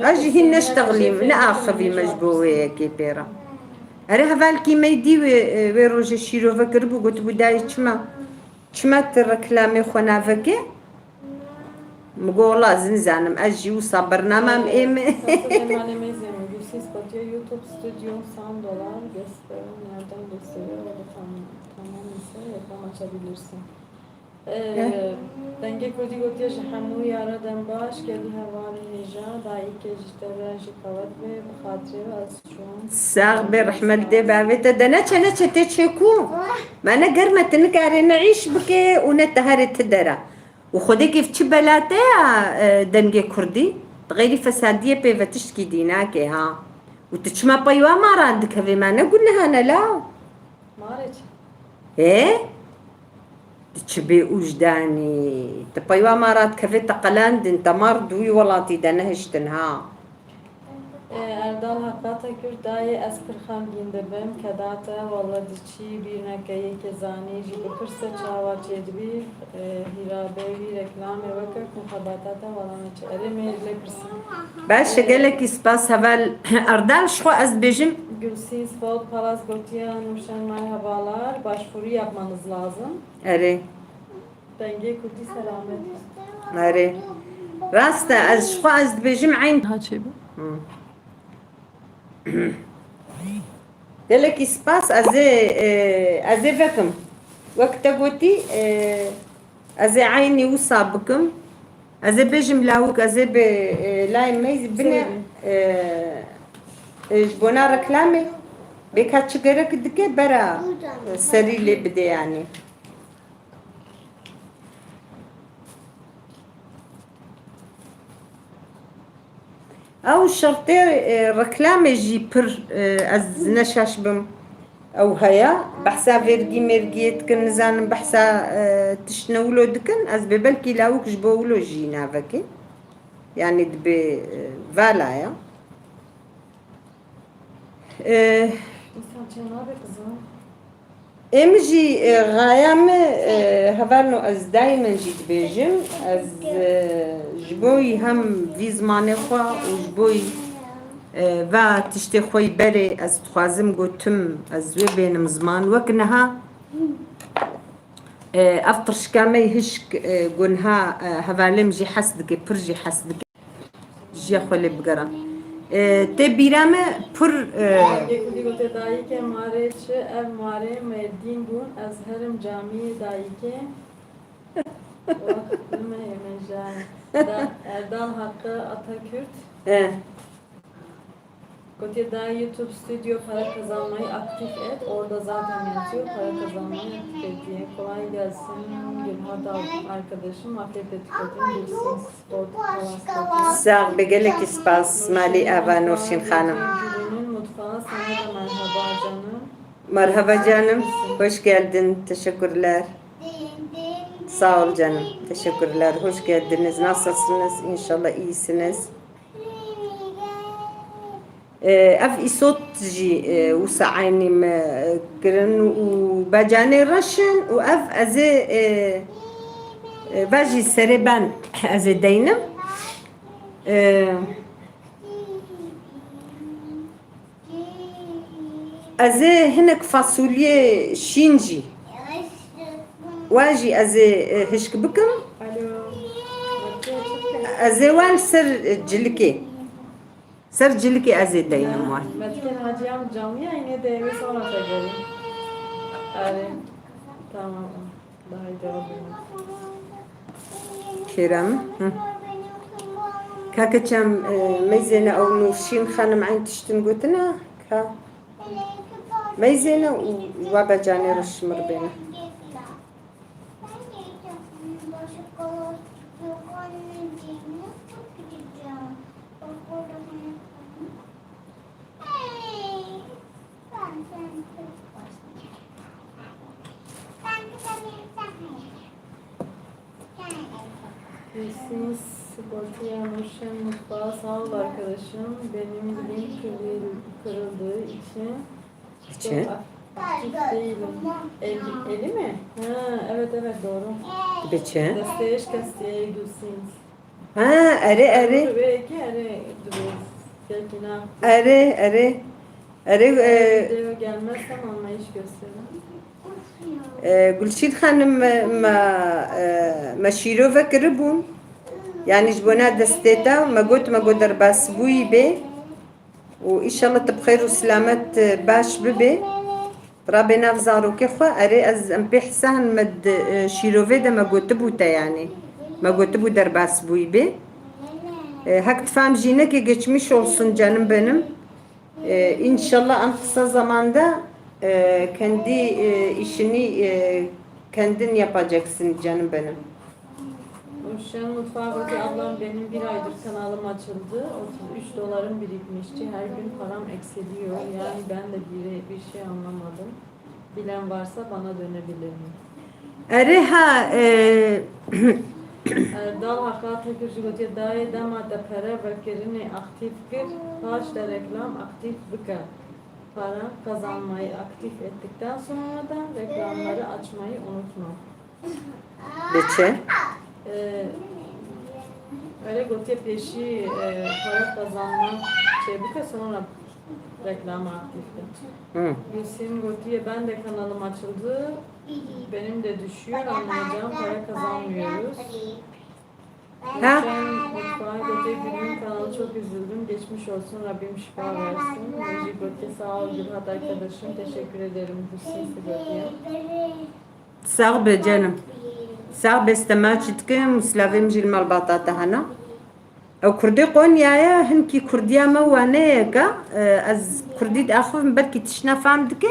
Ez jî hîn neştexlîm, neaxivîme ji bo wê yekê pê re. Erê, hevalkî me dî wê, e, wê rojê şîrove kiribû, gotibû, dayê, çima? Çima tu reklamê xwe navekê? Min got, wela ez nizanim, ez jî wisa bernamem ê min. Sesini Meryem Ezem, Gülsüz Fatih, YouTube Studio, Sound dolar, gösterim, nereden gösteriyor? Orada tam, tamam ise reklam açabilirsin. Ee, Dengê Kurdî gotiye ji hemû yara dem baş, gelî hevalê hêja, dayîkê ji te re jî qewet be, bi xatirê we ez çûm. Sax be, rehmet dê bavê te de. Neçe, neçe tê çê ku? Me ne ger me tu nikarê ne îş bike û ne teherê ti dera. Û xwedê kêf çi bela te ya, e, dengê kurdî? Di xeyrî fesadiyê pê ve tiştkî dî nake ha. Û tu çima peywa ma ra dikevê, me ne guneha ne la? Marê çi? Hê? Tu çi bê ûjdanî? Tu peywa ma ra dikevê te qelandin, te mar di wî welatî de nehiştin ha. Ee, Erdal Hakkı Atakürt, dayê ez pir xemgîn dibim, keda te wele diçî bîr neke, yekê zanî jî bipirse çawa çêdibî, ee, hîra bê wî reklamê weke ku xebata te wele neçe. Erê, me lê pirsin. Baş e, gelekî spas heval Erdal, ji xwe ez dibêjim. Gülsüz Ford Palas gotiye, Nurşen merhabalar, başvuru yapmanız lazım. Erê. Dengê Kurdî selamet. Erê. Rast e, ez ji xwe ez dibêjim eyn. Ha çêbû. Hı. Gelekî spas, ez ê, e, ez ê vekim. Wek te gotî, e, ez ê eynî wisa bikim. Ez ê bêjim lawik, ez ê bi, e, layê me bine, e, e, ji bona reklamê bê ka çi gerek dike bera, e, serî lê bide yanî. Ew şertê, e, reklamê jî pir, e, ez ne şaş bim. Ew heye, behsa vergî mêrgiyê dikin, nizanim behsa, e, tiştine wilo dikin, ez bê belkî lawik ji bo wilo jî navekê. Yanî dibê, e, vala ya. E, Însan çê nabe qizim. Ê min jî, e, xaya min, e, hevalno ez daymen jî dibêjim. Ez, e, ji bo yî hem vî zimanê xwe û ji bo yî, e, va tiştê xwe yî berê ez dixwazim gotim, ez wê bênim ziman. Wek niha, e, ev tirşika me yî hişk, e, gunha, e, hevalê min jî hes dike, pir jî hes dike. Jiya xwe lê bigera. E, tê bîra me pir, e, Yekî gote dayîkê marê çi, ev marê Mêrdîn bûn, ez herim camiyê dayîkê. Wah, nimeyê me jayê. Da, Erdal Hakkı Atakürt. E. Gotiye daha YouTube Studio para kazanmayı aktif et. Orada zaten yazıyor para kazanmayı aktif et diye. Kolay gelsin Gülhar Dalgın arkadaşım. Afiyet etiketin bilsin. Sport Palace. Sax be, gelekî spas malî ava Nurşîn Hanım. Gülünün mutfağı, sana da merhaba canım. Merhaba canım, hoş geldin. Teşekkürler. Sağ ol canım. Teşekkürler. Hoş geldiniz. Nasılsınız? İnşallah iyisiniz. E, ev îsot jî, e, wisa eynî me, e, kirin û becanê reş in û ev ez ê, e, e, ve jî serê ben ez ê deynim. E, ez ê hinek fasuliyê şîn jî, we jî ez ê, e, hişk bikim. Ez ê we li ser, e, cilikê. Ser cilikê ez ê deynim wan. Metin Hacı Yam camiye yine de eve sonra da gelin. Are. Tamam. Daha iyi cevap verin. Kerem. Hı. Ka keçem, e, meyzêne ew Nûrşîn xanim eyn tiştin gotine, ka meyzêne û we be canê re ji min re bêne. Siz gotiye Nurşen Mutfağı, sağ ol arkadaşım. Benim bileğim kırıl-, kırıldığı için çok Biçe. Aktif değilim. El, eli mi? Ha, evet, evet, doğru. Biçe. Desteğe şikestiye Gülsün. Ha, erê, erê. Belki erê duruyor. Belki ne yaptı? Erê, erê. Erê, e, Video gelmezsem anlayış gösterin. E, Gulşîn xanim, me, me, e, me şîrove kiribûn. Yani ji bona destê te, me got, me got derbasbûyî bê. Û îşallah tu bi xêr û silamet, e, baş bibê. Rabê nav zarokê xwe, erê ez em pê hisa hin me di, e, şîrovê de me gotibû te yani. Me gotibû derbasbûyî bê. E, hek difam jî neke geçmiş olsun canım benim. E, înşallah en kısa zamanda, e, kendi, e, işini, e, kendin yapacaksın canım benim. Nurşen Mutfağı gotî, ablam benim bir aydır kanalım açıldı. Otuz üç dolarım birikmişti. Her gün param eksiliyor. Yani ben de bir, bir şey anlamadım. Bilen varsa bana dönebilir mi? Erê ha, e, Erdal Haqa Tekir jî gotiye, dayê dema te pere vekirinê aktif kir, paş de reklam aktif bike. Para kazanmayı aktif ettikten sonra da reklamları açmayı unutma. Biçe. Ee, öyle gotiye pêşî, e, para kazanma şey bike, sonra reklam aktifte. Hı. Gülsüm gotiye, ben de kanalım açıldı. Benim de düşüyor, anlayacağım, para kazanmıyoruz. Ha? Geçen mutfağa götürdüğüm kanalı çok üzüldüm. Geçmiş olsun, Rabbim şifa versin. Necip Ötke, sağ ol Gülhat arkadaşım. Teşekkür ederim. Gülsün Sigorta'ya. Sax be canım. Sax be, stemaçî dikim û silavê min jî li malbata te hene. Ew kurdê Qonyayê, hinkî kurdiya me wane ye ka, e, ez kurdî diaxivim, belkî tiştine fam dike.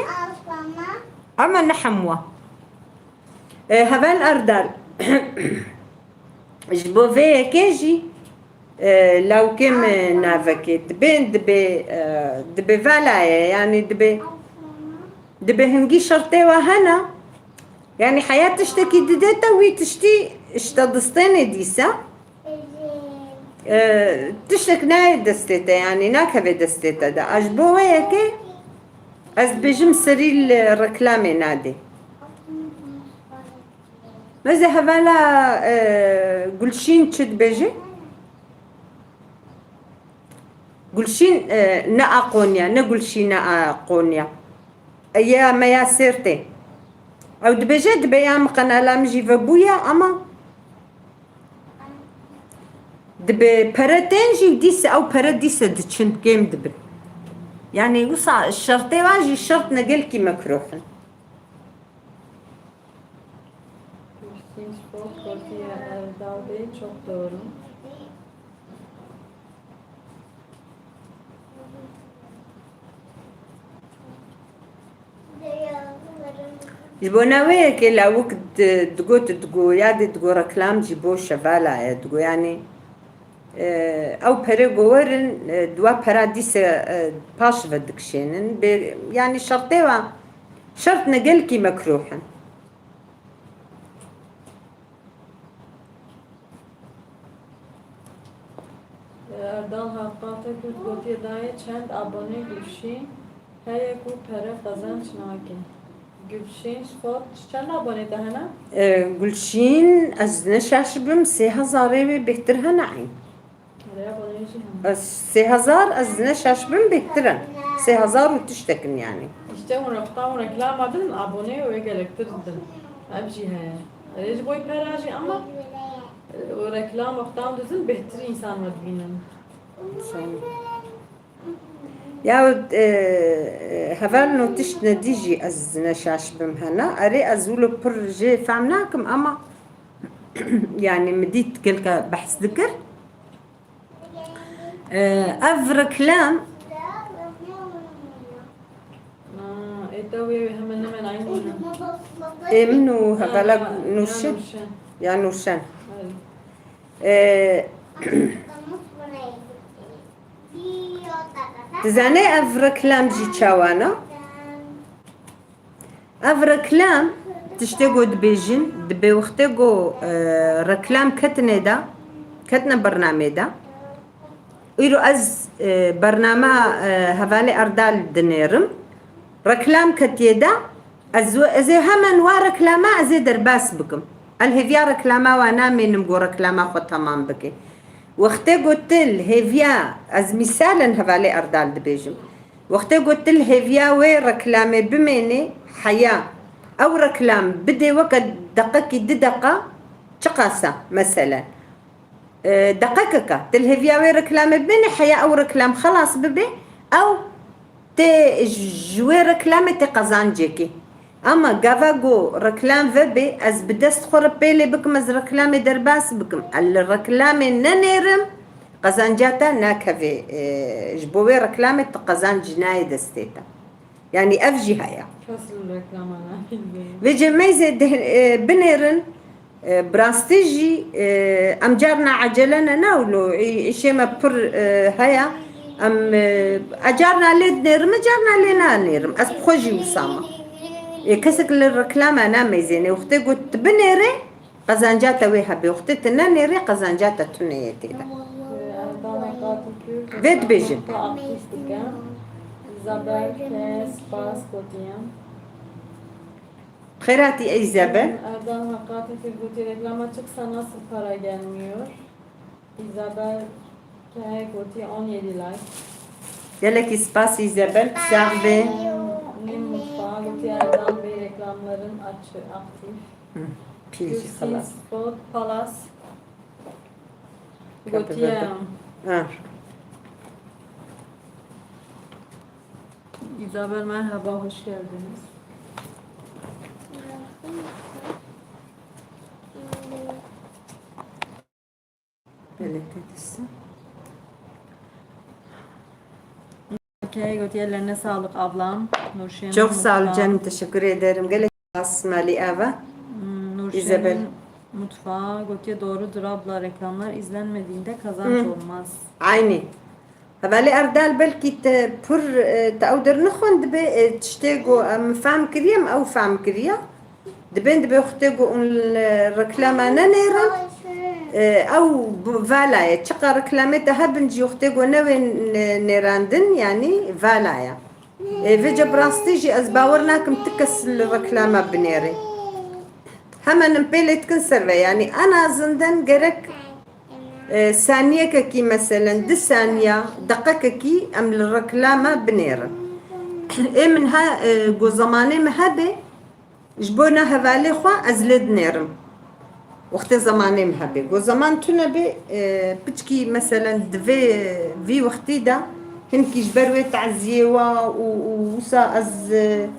Ama ne hemwa. E, Heval Erdal. Ji bo vê yekê jî, e, lawkê me navekê dibe, dibe, e, dibe vala ye, yani dibe, dibe hingî şertê we hene. Yani heya tiştekî dide te, wî tiştî ji te distêne dîsa. E, tiştek nayê destê te, yani nakeve destê te de. A ji bo wê yekê ez dibêjim serî li reklamê nadê. Meze hevala, e, Gulşîn çi dibêje? Gulşîn, e, ne a Qonya, ne Gulşîne a Qonya. Eya me ya Sêrtê. Ew dibêje, dibe ya min qenala min jî vebûya, ama dibe pere tên jî dîse, ew pere dîse diçin, kêm dibin. Yani wisa şertê wan jî şert ne gelkî mekruh in. Gülsün Spor gotiye Erdal Bey, çok doğru. Ji bona wê yekê lawik di-, digot, digo, ya dê digo reklam jî bo şevala ye, digo, yani, e, ew pere go werin, e, dua pera dîse, e, paş ve dikişênin. Bê, yani şertê wa, şert ne gelkî mekruh in. Erdal Hakkı Atakurt gotiye, dayê çend abone Gülşin heye ku pere qezenç nake. Gülşin Spot çend abone te hene? E, Gülşin, ez ne şaş bim, sê hezarê wê bêhtir hene eyn. Rêya aboneyê jî hene. Ez sê hezar, ez ne şaş bim, bêhtir in. Sê hezar û tiştek in yani. İşte hûn re, hûn reklama bidin, aboneyê wê gelektir didin. Ev jî heye. Erê ji bo pera jî ama, e, û reklam wextan dizin bêhtir însan we dibînin. Ya, e, heval no tişt nedî jî ez ne şaş bim hene. Erê ez wilo pir jê fam nakim ama yani min dît gelka behs dikir. Ee, ev reklam. Aa, ê te wê hemen hemen aynı. Ê min û hevala Nûrşin. Ya Nûrşen. Ee, Dizane ev reklam jî çawa ne? Ev reklam tiştê ku dibêjin, dibê wextê ku, e, reklam ketine de, ketine bernamê de. Îro ez, e, bernama, e, hevalê Erdal dinêrim. Reklam ketiye de, ez, ez ê hemen wa reklama ez ê derbas bikim. El hêviya reklama wa namênim ku reklama xwe temam bike. Wextê ku til hêviya, ez mîsalen hevalê Erdal dibêjim. Wextê ku til hêviya wê reklamê bimênê heya ew reklam bidê weke deqekî du deqa çiqasa meselen. E, deqekeka til hêviya wê reklamê bimênê heya ew reklam xelas bibe ew tê ji wê reklamê tê qezancekê. Ama gava ku reklam vebe ez bi dest xwe re pêlê bikim ez reklamê derbas bikim. Ez li reklamê nenêrim. Qezancata nakeve, e, ji bo wê reklamê tu qezancî nayê destê te. Yanî ev jî heye. Kes li reklama nabîne. Vê cemeyzê de, e, binêrin, e, bi rastî jî, e, em carna ecele ne nawlo, î-, îşê me pir, e, heye. Em, e, e, carna lê dinêrim, e, carna lê nanêrim. Ez bi xwe jî wisa me. E, kesek li reklama nameyzêne. Wextê got tu binêrê, Qezenca te wê hebe, wextê tu nenêrê qezenca te tune ye tê de. Vê dibêjin. Îzabel ke spas gotiye. Xêr hatî ey Îzabel. Erdal Hakati Kürgütü reklama çıksa nasıl para gelmiyor? Îzabel ke gotiye on yedi like. Gelekî spas Îzabel, sax be. Nim Mutfağı gotiye Erdal Bey reklamların aç, aktif. Hı, piyeci Gülsün falan. Spot Palace. Kapı Gotiye. Verdi. Ha. İzabel merhaba, hoş geldiniz. Belediye dizisi. Okey, gotiye eline sağlık ablam. Nurşen'in Çok sağ ol mutfağı. Canım, teşekkür ederim. Gelek Asmali Ava. Hmm, Nurşen'in Isabel. Mutfağı, gotiye doğrudur abla, reklamlar izlenmediğinde kazanç Hı. olmaz. Aynı. Hevalê Erdal belkî te pir, e, te ew der nixwendibe, e, tiştê ku em fam kiriye, em ew fam kiriye. Dibên dibe wextê ku hûn li reklama nenêrin, e, ew bi-, vala ye. Çiqa reklamê te hebin jî wextê ku newên ne-, nêrandin, yanî vala ye. E, vêce bi rastî jî ez bawer nakim ti kes li reklama binêrê. Hemen em pêlê dikin ser ve. Yanî en azinden gerek E, saniyekekî, meselen, du saniya, deqekekî em li reklama binêrin. Ê min ha, e, go zemanê min hebe, ji bona hevalê xwe ez lê dinêrim. Wextê zemanê min hebe. Go zeman tune be, e, piçkî, meselen, di vê, vî wextî de hinkî ji ber wê taziyê wa û, û wisa ez, e,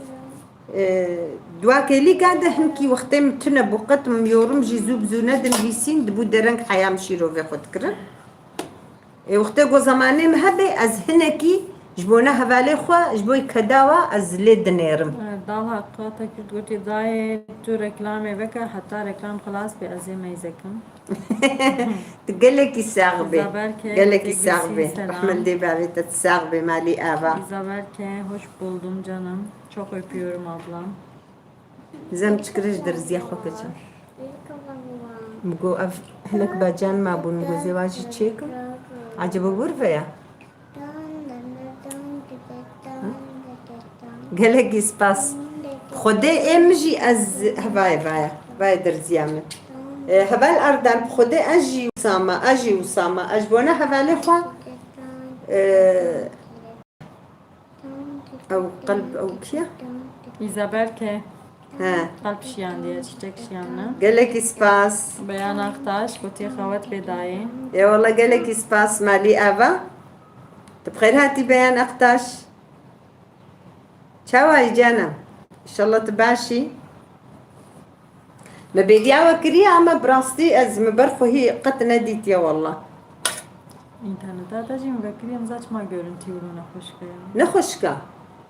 E, di wa kêlîka de hinkî wextê min tune bû, qet min yorum jî zû bi zû nedinivîsîn, dibû dereng heya min şîrovê xwe dikirin. Ê, wextê ku zemanê min hebe, ez hinekî ji bona hevalê xwe, ji bo keda wa ez lê dinêrim. Dal Hakata Kürt gotî, dayê tu reklamê veke, heta reklam xilas be, ez ê meyze kim. Tu gelekî sax bî. Îzabel ke Gelekî sax bî. Selam. Rehmet dê bavê te, tu sax bî, malî ava. Îzabel ke hoş buldum canım. Çok öpüyorum ablam. Zem çikire ji derziya xwe keçe. Min got ev hinek bacan mabûn, min got zêwa jî çêkim. Ecebe wir ve ya? Gelekî spas. Xwedê ê min jî ez hevayê vaya. Vayê derziya min. E, heval Erdal, bi Xwedê ez jî wisa me, ez jî wisa me. Ez ji bona hevalê xwe, e, Ew qelb, ew kî ye? Îzabel ke. He. Qelb şiyandiye, çiçek şiyanine. Gelekî spas. Beyan Aktaş, gotiye xewet bê dayê. Ê wele gelekî spas, malî ava. Tu bi xêr hatî Beyan Aktaş. Çawa yî canim? Înşallah tu baş î. Me bêriya we kiriye ama bi rastî ez min ber xwe hî qet nedîtiye wella. internete. Te jî min vekirî em zaten çima görüntü wilo nexweşik e ya. Nexweşik e.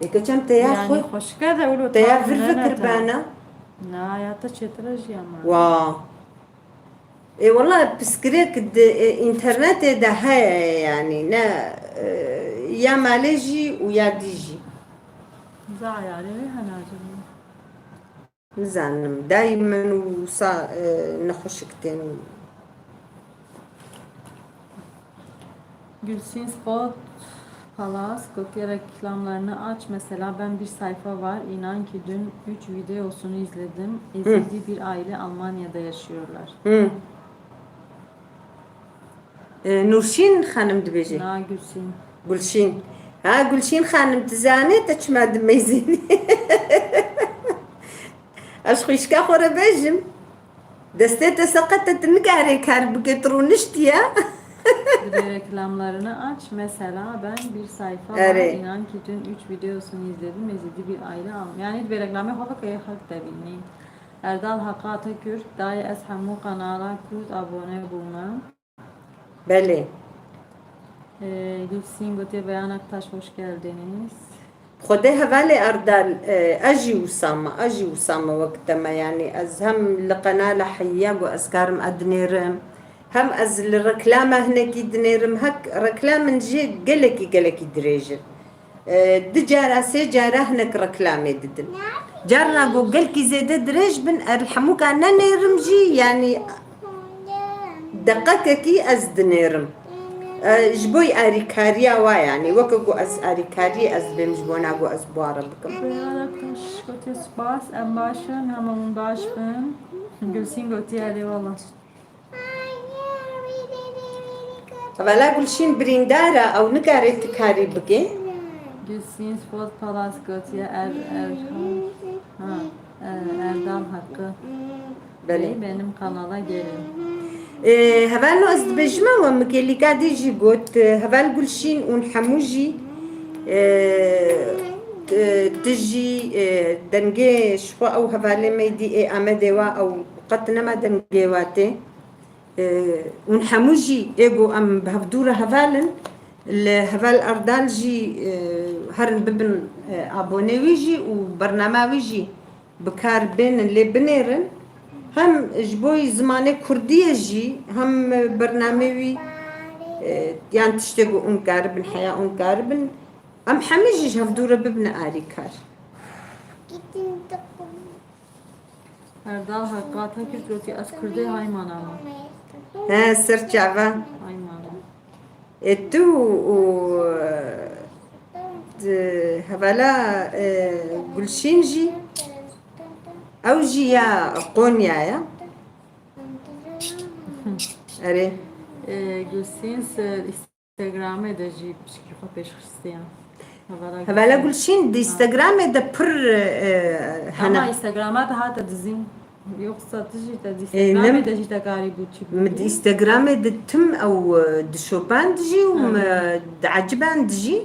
Ê keçem te ya Yani xwe, xweşik e de wilo te ya tam vir ne vir ne kir te. bana. Na ya te çêtir e jî ama. Wa. Ê wela piskirêk di e, înternetê de heye yani ne e, ya malê jî û ya dî jî. Za ayarê wê hene acaba. Nizanim dayî min û sa e, nexweşik tên. Gülsün Spot Palas gotiye reklamlarını aç. Mesela ben bir sayfa var. İnan ki dün üç videosunu izledim. Ezildi bir aile Almanya'da yaşıyorlar. Hı. E, Nurşîn xanim dibêje. Na Gülsün. Gulşîn. Ha Gulşîn xanim dizane te çima dimeyzînî. Ez xwişka xwe re bêjim. Destê te seqet e, tu nikarê kar bike, tu rûniştiye. Dibê reklamlarını aç. Mesela ben bir sayfa var. Erê. İnan ki dün üç videosunu izledim. Ezildi bir aile Alm. Yani dibê reklamê xwe bike yê xelk te bînî. Erdal Hakkı Atakürk, dayê ez hemû kanala Kurd abone bûme. Belê. Ee, Gülsün gotiye Beyan Aktaş, hoş geldiniz. Xwedê hevalê Erdal, e, ez jî wisa me, ez jî wisa me wek te me, yanî ez hem li qenala Heyya ku ez karim ez dinêrim, hem ez li reklama hinekî dinêrim, hek reklamên jê gelekî, gelekî dirêj in. E, du cara, sê cara hinek reklamê didin. Carna ku gelkî zêde dirêj bin, ez li hemûka nenêrim jî, yanî deqekekî ez dinêrim. E, ji bo alîkariya wa, yanî weke ku ez alîkariyê ez dibêm ji bona ku ez bi wa re bikim. Beyan Aktaş gotiye spas, em baş in, hema hûn baş bin. Gülsün gotiye erê wela. Hevala Gulşîn birîndar e, ew nikare tu karî bike. Gülsün Spot Palas gotiye er, er, ha, e, Erdal Hakkı. Belê. Bey, benim kanala gelin. E, hevalno ez dibêjime we, min kêlîka dî jî got, e, heval Gulşîn ûn hemû jî, e, e, tu jî, e, dengê ji xwe ew hevalê me dî ê Amedê wa ew qet nema dengê wa tê. E, ûn hemû jî ê ku em bi hevdû re heval in, li heval Erdal jî, e, herin bibin, e, abonê wî jî û bernama wî jî bi kar bênin lê binêrin. Hem ji bo zimanê kurdiyê jî hem bernamê wî, e, yan tiştê ku hûn karibin, heya hûn karibin. Em hemî jî ji hevdû re bibine alîkar. Erdal Hakkı Atakürk gotiye ez Kurdê Hayman ama. He, ser çava. Hayman. E, tu û, e, hevala, e, Gulşîn jî, ew jî ya Qonya ya. Erê. E, Gülsün se Instagramê de jî pişkî xwe pêşxistiye. Hevala Hevala Gülsün. Gulşîn di Instagramê de pir, e, Ama hene. Instagram'a da hata dizîn. Yoksa tu jî te di E, Instagramê nem- de jî te karî bû çi Min di bû. Instagramê de tim ew, e, dişopand jî û Hı. min dieciband jî.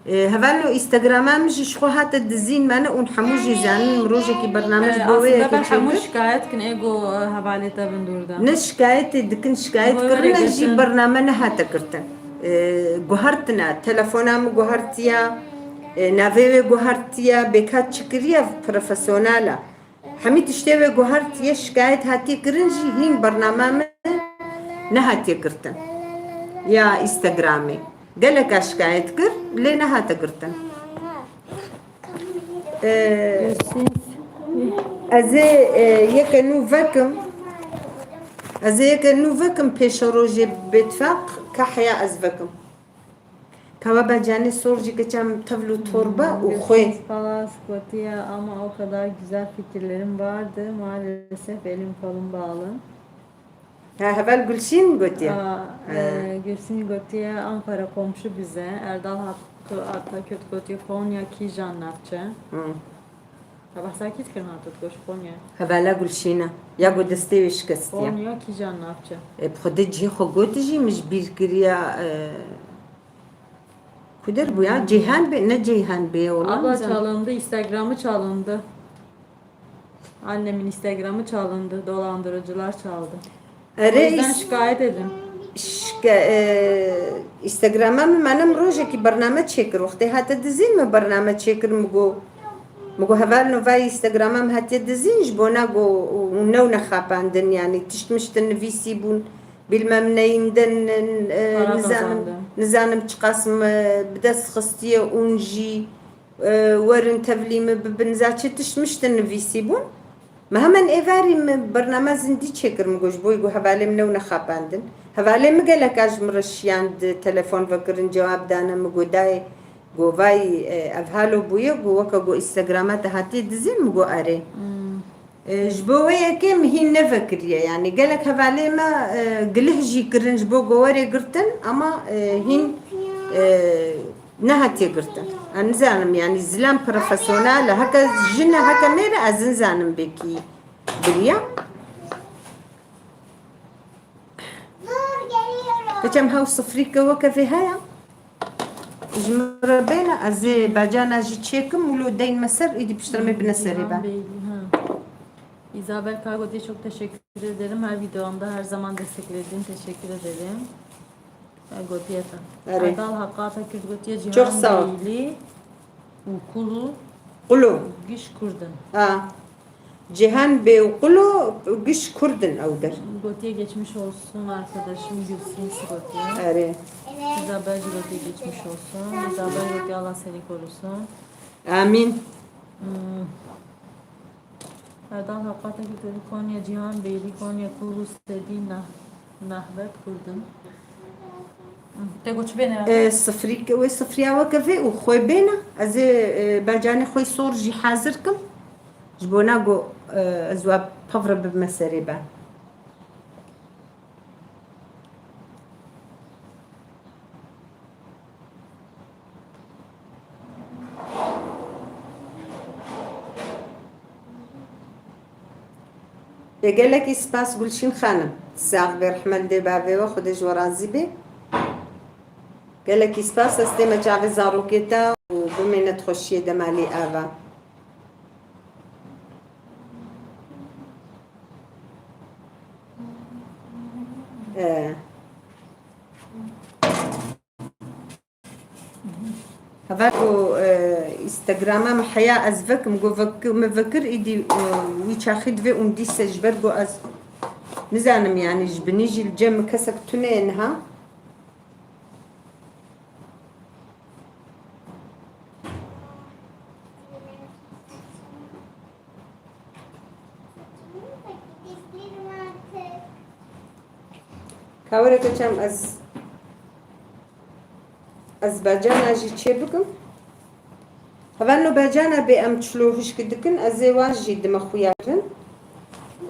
E, hevalno Instagrama min jî ji xwe hate dizîn me ne ûn hemû jî zanin min rojekî bername ji E, bo wê aslında yekê ben hemû çêkir. Şikayet kin ê ku, e, hevalê te bin dûr de. Ne şikayetê dikin, şikayet Bo kirine wê jî girtin. bername nehate girtin. E, guhertina, telefona min guhertiya, e, navê wê guhertiya, bêka çi kiriye profesyonel e. Hemî tiştê wê guhertiye, şikayet hatiye kirin jî hîn bernama me nehatiye girtin. Ya Instagramê. Geleka şikayet kir, lê nehate girtin. Ee, ez ê, e, yeke nû vekim. Ez ê yeke nû vekim pêşerojê bêtifaq, ka heya ez vekim. Ka we be canê sor jî keçem tevl û torbe û xwê. Palas gotiye ama o kadar güzel fikirlerim vardı. Maalesef elim kolum bağlı. Ha, heval Gulşîn gotiye. Aa, Ha. e, Gülsün gotiye Ankara komşu bize. Erdal Hakkı Atakürk gotiye Konya Kijan navçe. Hı. Ha, behsa kî dikirin hatı goş Konya. Hevala Gulşîna. Ya ku destê wê şikestiye. Konya Kijan navçe. E, bi xwedê cihê xwe got jî min ji bîr kiriya, e, ku der bû ya? Ceyhan bê, ne Ceyhan bê, wala Abla nizam. Çalındı, Instagram'ı çalındı. Annemin Instagram'ı çalındı, dolandırıcılar çaldı. O Erê yüzden is- şikayet edin. Ş- Ke, e, Instagrama min, me ne min rojekî bername çêkir. Wextê hate dizîn, min bername çêkir, min got, min got, hevalno, vay Instagrama min hatiye dizîn, ji bona got, û, û new nexapandin, yanî tişt mişt nivîsî bûn, bilmem neyîn din, e, Para nizanim, kazandin. Nizanim çiqas min bi dest xistiye, ûn jî, e, werin tevlî min bibin, za çi tişt mişt nivîsî bûn. Me hemen êvarî min bername zindî çêkir, min got, ji bo ku hevalê min new nexapandin. Hevalê min gelek a ji min re şiyan di telefon vekirin, cewab dane, min got, dayê, got, vay, e, ev halo bûye, got, weke got Instagrama te hatiye dizîn, min got, erê. Hmm. E, ji bo wê yekê min hîn nevekiriye, yanî gelek hevalê me, e, gilih jî kirin ji bo ku were girtin, ama, e, hîn, e, nehatiye girtin. Ez nizanim, yanî zilam profesyonel e. Heke jin e, heke mêr e, ez nizanim bê kî biriya. Keçem hew sifrîke weke vê heye. Ji min re bêne, ez ê bacana jî çêkim û lo deyn me ser, îdî piştre me bine serê be. Cihan Bey, ha. Isabel Kago diye çok teşekkür ederim. Her videomda her zaman desteklediğin teşekkür ederim. Gotiye te. Erê. Erdal Haqqata Kürt gotiye Çok Cihan sağ ol. Beyli û Kulu Kulu. Giş Kurdin. Ha. Cihan Bey û Kulu giş Kurdin ew der. Gotiye geçmiş olsun arkadaşım Gülsün Gotiye. Erê. Isabel gotiye geçmiş olsun. Isabel gotiye Allah seni korusun. Amin. Hmm. Erdal Haqqata Kürt Konya Cihan Beyli Konya Kulu Sedî Nah-, Nahbet Kurdin. Te got çi bêne? E, sifrî, wê sifriya weke vê û xwe bêne. Ez ê, e, bercanê xwe sor jî hazir kim. Ji bona ku, e, ez wa pevre bibime serê be. Ê, gelekî spas Gulşîn xanim. Sax be, rehmet dê bavê we, Xwedê ji we razî be. Gelekî spas, ez tême çavê zarokê te û bimêne di xweşiyê de malî ava. Ee. Heval ku, e, Instagrama min heya ez vekim, ku vek-, min vekir îdî, e, wî çaxî divê û dîse ji ber ku ez nizanim, yanî ji binî jî li cem min kesek tune ye niha. Ka were keçem ez, ez bacana jî çê bikim. Hevalno bacana bê em çilo hişk dikin, ez ê wan jî dime xuya kirin.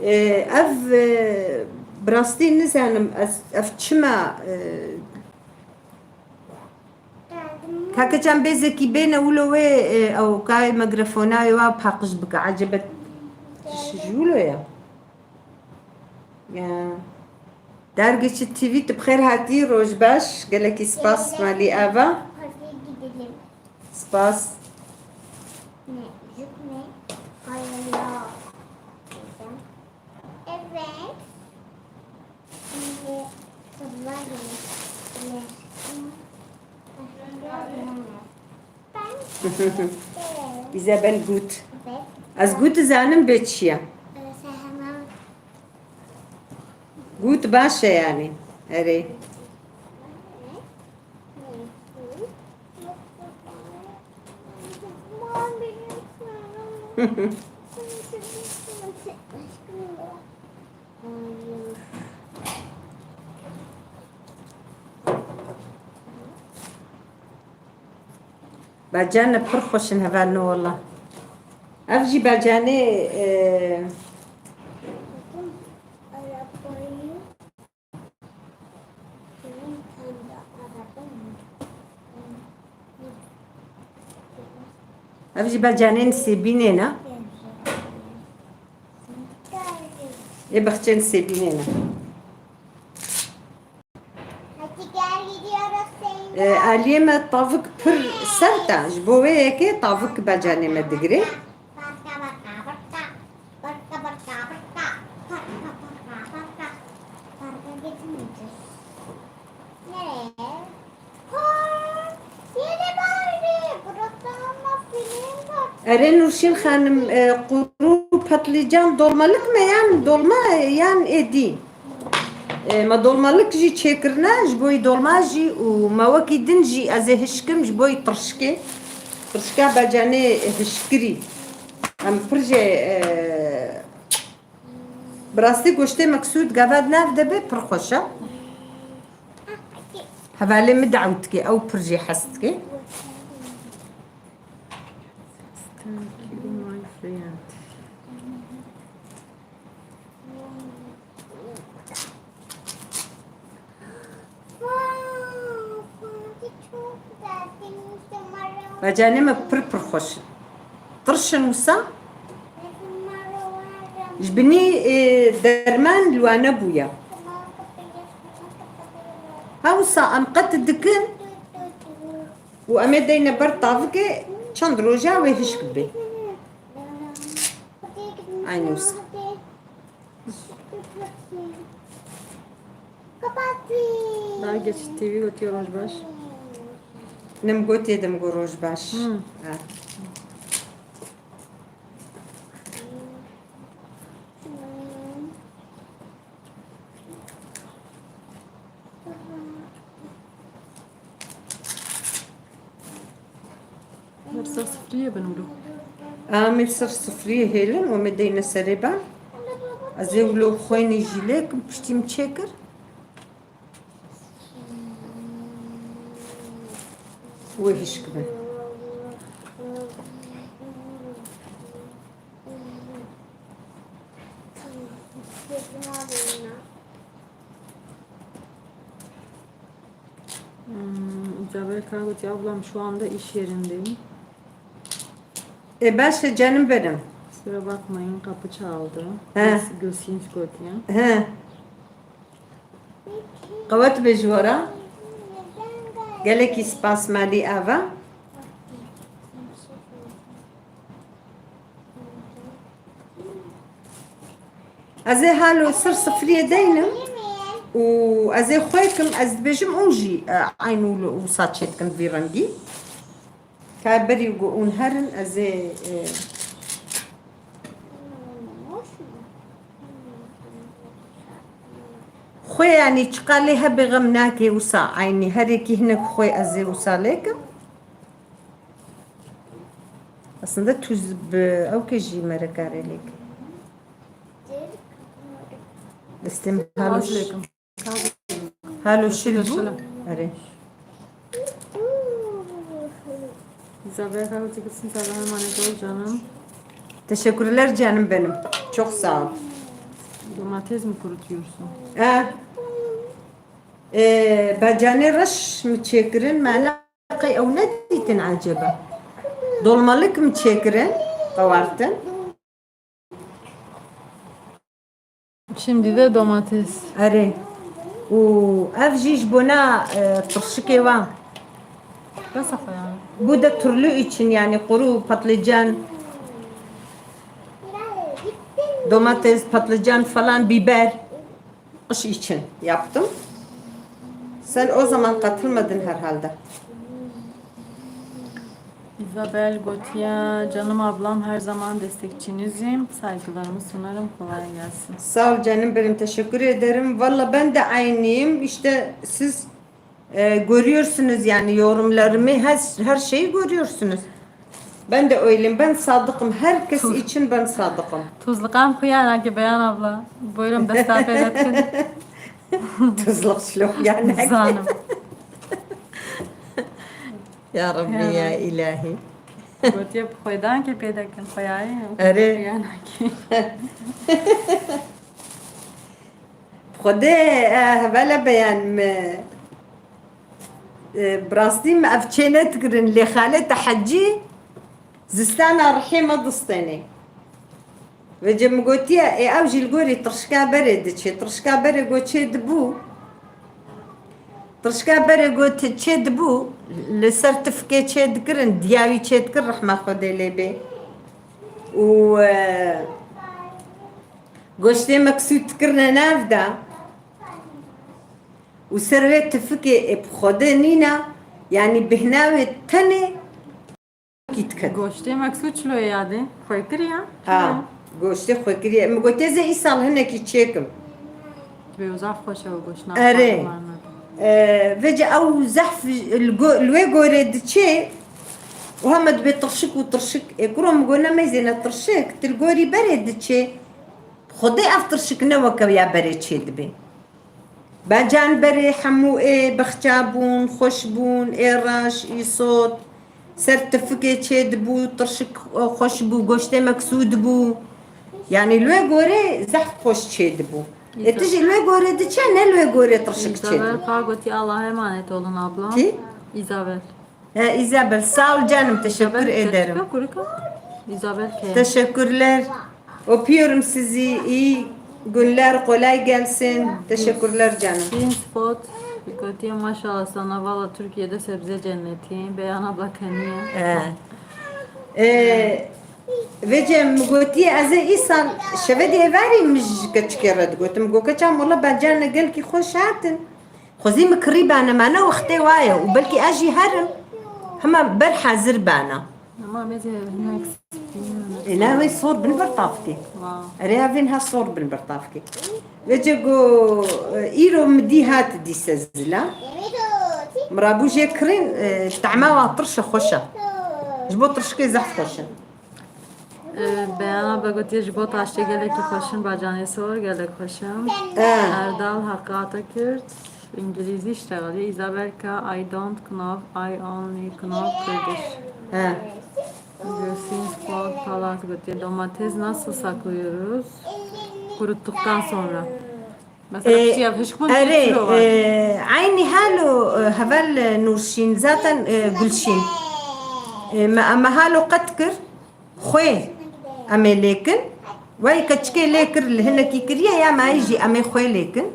Ee, ev, e, bi rastî nizanim ez, ev çima, e, Ka keçan bêzekî bêne wilo wê, e, ew kayê mikrofona wê wa paqij bike. Ecebe ji wilo ya. Ya. Dergîçi T V tu bi xêr hatî, roj baş. Gelekî spas malî ava. Spas. Evet. Şimdi kızlar gelin. Isabel gut. Evet. Ez gut zanim bê çi ye. Gut baş e yani. Erê. Bacane pir xweş in hevalno wela. Ev jî bacanê, e, Ev jî bacanên Sêbînê ne? Ê bexçên Sêbînê ne? E, aliyê me tavik pir sert e. Ji bo wê yekê tavik bacanê me digirê. Birka, birka, birka. Birka, birka, birka. Birka, birka, birka. Birka getirmeyeceğiz. Erê Nurşîn xanim, e, quru patlıcan dolmalık mı yan dolma yan êdî? E, me dolmalık jî çêkirine, ji bo yî dolma jî û me wekî din jî ez ê hişkim ji bo yî tirşikê. Tirşika becanê hişkirî. Em pir jê, e, bi rastî goştê meksûd gava di nav de be pir xweş e. Hevalê min dawî dike, ew pir jê hez dike. Thank you, my friend. Becanê me pir pir xweş in. Tirş in wisa. Ji binî, e, derman li wan nebûye. Ha wisa em qet dikin û em ê deyne ber tavikê çend roja wê hişk bibe. Aynı wisa. Daha geç T V gotiye roj baş. Nim gotiye dim go roj baş. Hmm. Ha. Hep ser sifriyê bin wilo. Em ê ser sifriyê hêlin û me deyne serê ben. Ez ê wilo xwênê jî lê kim piştî min çêkir. Wê hişk bin. Hmm, Isabel Kara gotiye, ablam şu anda iş yerindeyim. E, baş e, canım benim. Kusura bakmayın, kapı çaldı. He. Göz-, gözünüz gotiye. He. Qewet be ji we re. Gelekî spas malî ava. Ez ê halo ser sifriyê deynim û ez ê xwe kim, ez dibêjim û jî, e, eyn û li û saçê dikin vî rengî. Ka berî ku hûn herin, ez ê, e, xwe, yanî çiqa lê hebe xem nake wisa eynî. Her yekî hinek xwe ez ê wisa lê kim. Aslında tuz bi ew ke jî merekarê lê kim. Destê min halo. Halo şil bû. Şil. Erê. Isabel Kara gotiye, gitsin, sana emanet ol canım. Teşekkürler canım benim. Çok sağ ol. Domates mi kurutuyorsun? E, e, becanê reş mi çêkirin? Me qey ew nedîtin eceba. Dolmalık mi çêkirin? Qewartin. Şimdi de domates. Erê. Û ev jî ji bona, e, tirşikê wa. Bes xwe yani. Bu da türlü için yani kuru patlıcan, domates, patlıcan falan, biber. Kış için yaptım. Sen o zaman katılmadın herhalde. Isabel gotiye, canım ablam, her zaman destekçinizim. Saygılarımı sunarım. Kolay gelsin. Sağ ol canım benim, teşekkür ederim. Valla ben de aynıyım. İşte siz, e, görüyorsunuz yani yorumlarımı, her, her şeyi görüyorsunuz. Ben de öyleyim. Ben sadıkım. Herkes için ben sadıkım. Tuzlukam xuya nake Beyan abla. Buyurun, desta pê de dikin. Tuzluk şlok yani. Zanim. Ya Rabbi, ya, ya Rabbi. İlahi. Gotiye bi xwedan ke pê dekin xweyayê. Erê. Xuya nake. Xwedê, e, hevele beyan me. E, bi rastî me ev çê nedikirin, lê xalê te hecî zistana rihê me distênê. Vêce min gotiye, ê ew jî li gorî tirşika berê diçê. Tirşika berê got çê dibû. Tirşika berê got çê dibû, li ser tifkê çê dikirin, diya wî çê dikir, rehma Xwedê lê bê. Û, e, goştê meksûd dikirine nav de. Û ser wê tifikê ê bi Xwedê nîna, yanî bihna wê tenê diket. Goştê meksû çilo ye yadê? Xwe kiriye? Ha, goştê xwe kiriye. Min gotiye zê îsal hinekî çêkim. Dibê û zaf xweş e û goşna Erê. xwe Ee, vêce ew zehf li go- li wê gorê diçê û hema dibê tirşik û tirşik. Ê kuro min got ne meyzêne tirşik, tu li gorî berê diçê. Xwedê ev tirşik ne weke ya berê çê dibê. Bacan berê hemû ê bexça bûn, xweş bûn, ê reş, îsot, ser tifikê çê dibû, tirşik xweş bû, goştê meksû dibû. Yani li wê gorê zehf xweş çê dibû. Ê tu jî li wê gorê diçe, ne li wê gorê tirşik çê dibû. Îzabel pa gotî Allah'a emanet olun abla. Kî? Îzabel. He, Îzabel, sağ ol canım, teşekkür Îzabel ederim. Keçika kurika? Îzabel Kaya. Teşekkürler. Öpüyorum sizi. İyi günler, kolay gelsin. Teşekkürler canım. Spot. Gotiye maşallah sana, valla Türkiye'de sebze cenneti. Beyan abla keniye. He. Ee, vêce min gotiye ez ê îsal şevê dê êvarî min ji keçikê re digotim. Got keçan wela bacane gelkî xweş hatin. Xwezî min kirî bane me ne wextê waye û belkî ez jî herim hema ber hazir bana. Ama mêzê hinek Ê ne wê sor bin ber tavkê. Wow. Erê evên ha sor bin ber tavkê. Vêce go e, îro min dî hat dîse zila. Min rabû jê kirîn e, tahma wa tirşe xweş e. Ji bo tirşikê zehf xweş e. Ee, Beyana be gotiye ji bo taştê gelekî xweşin, bacanê sor gelek xweşin. Ee. Erdal Hakkı Atakürt, İngilizce iştahlı. Isabel K, I don't know, I only know Kurdish. He. Gülsün Spor Palas gotiye domates nasıl saklıyoruz? Kuruttuktan sonra. Mesela Ee, pişiye hişk bun Erê, kilo var. e, eynî halo e, heval e, Nurşîn, zaten e, Gulşîn. E, me, me halo qet kir, xwê em ê lêkin. Wey keçikê lê kir, li hinekî kiriye ya me jî em ê xwê lêkin.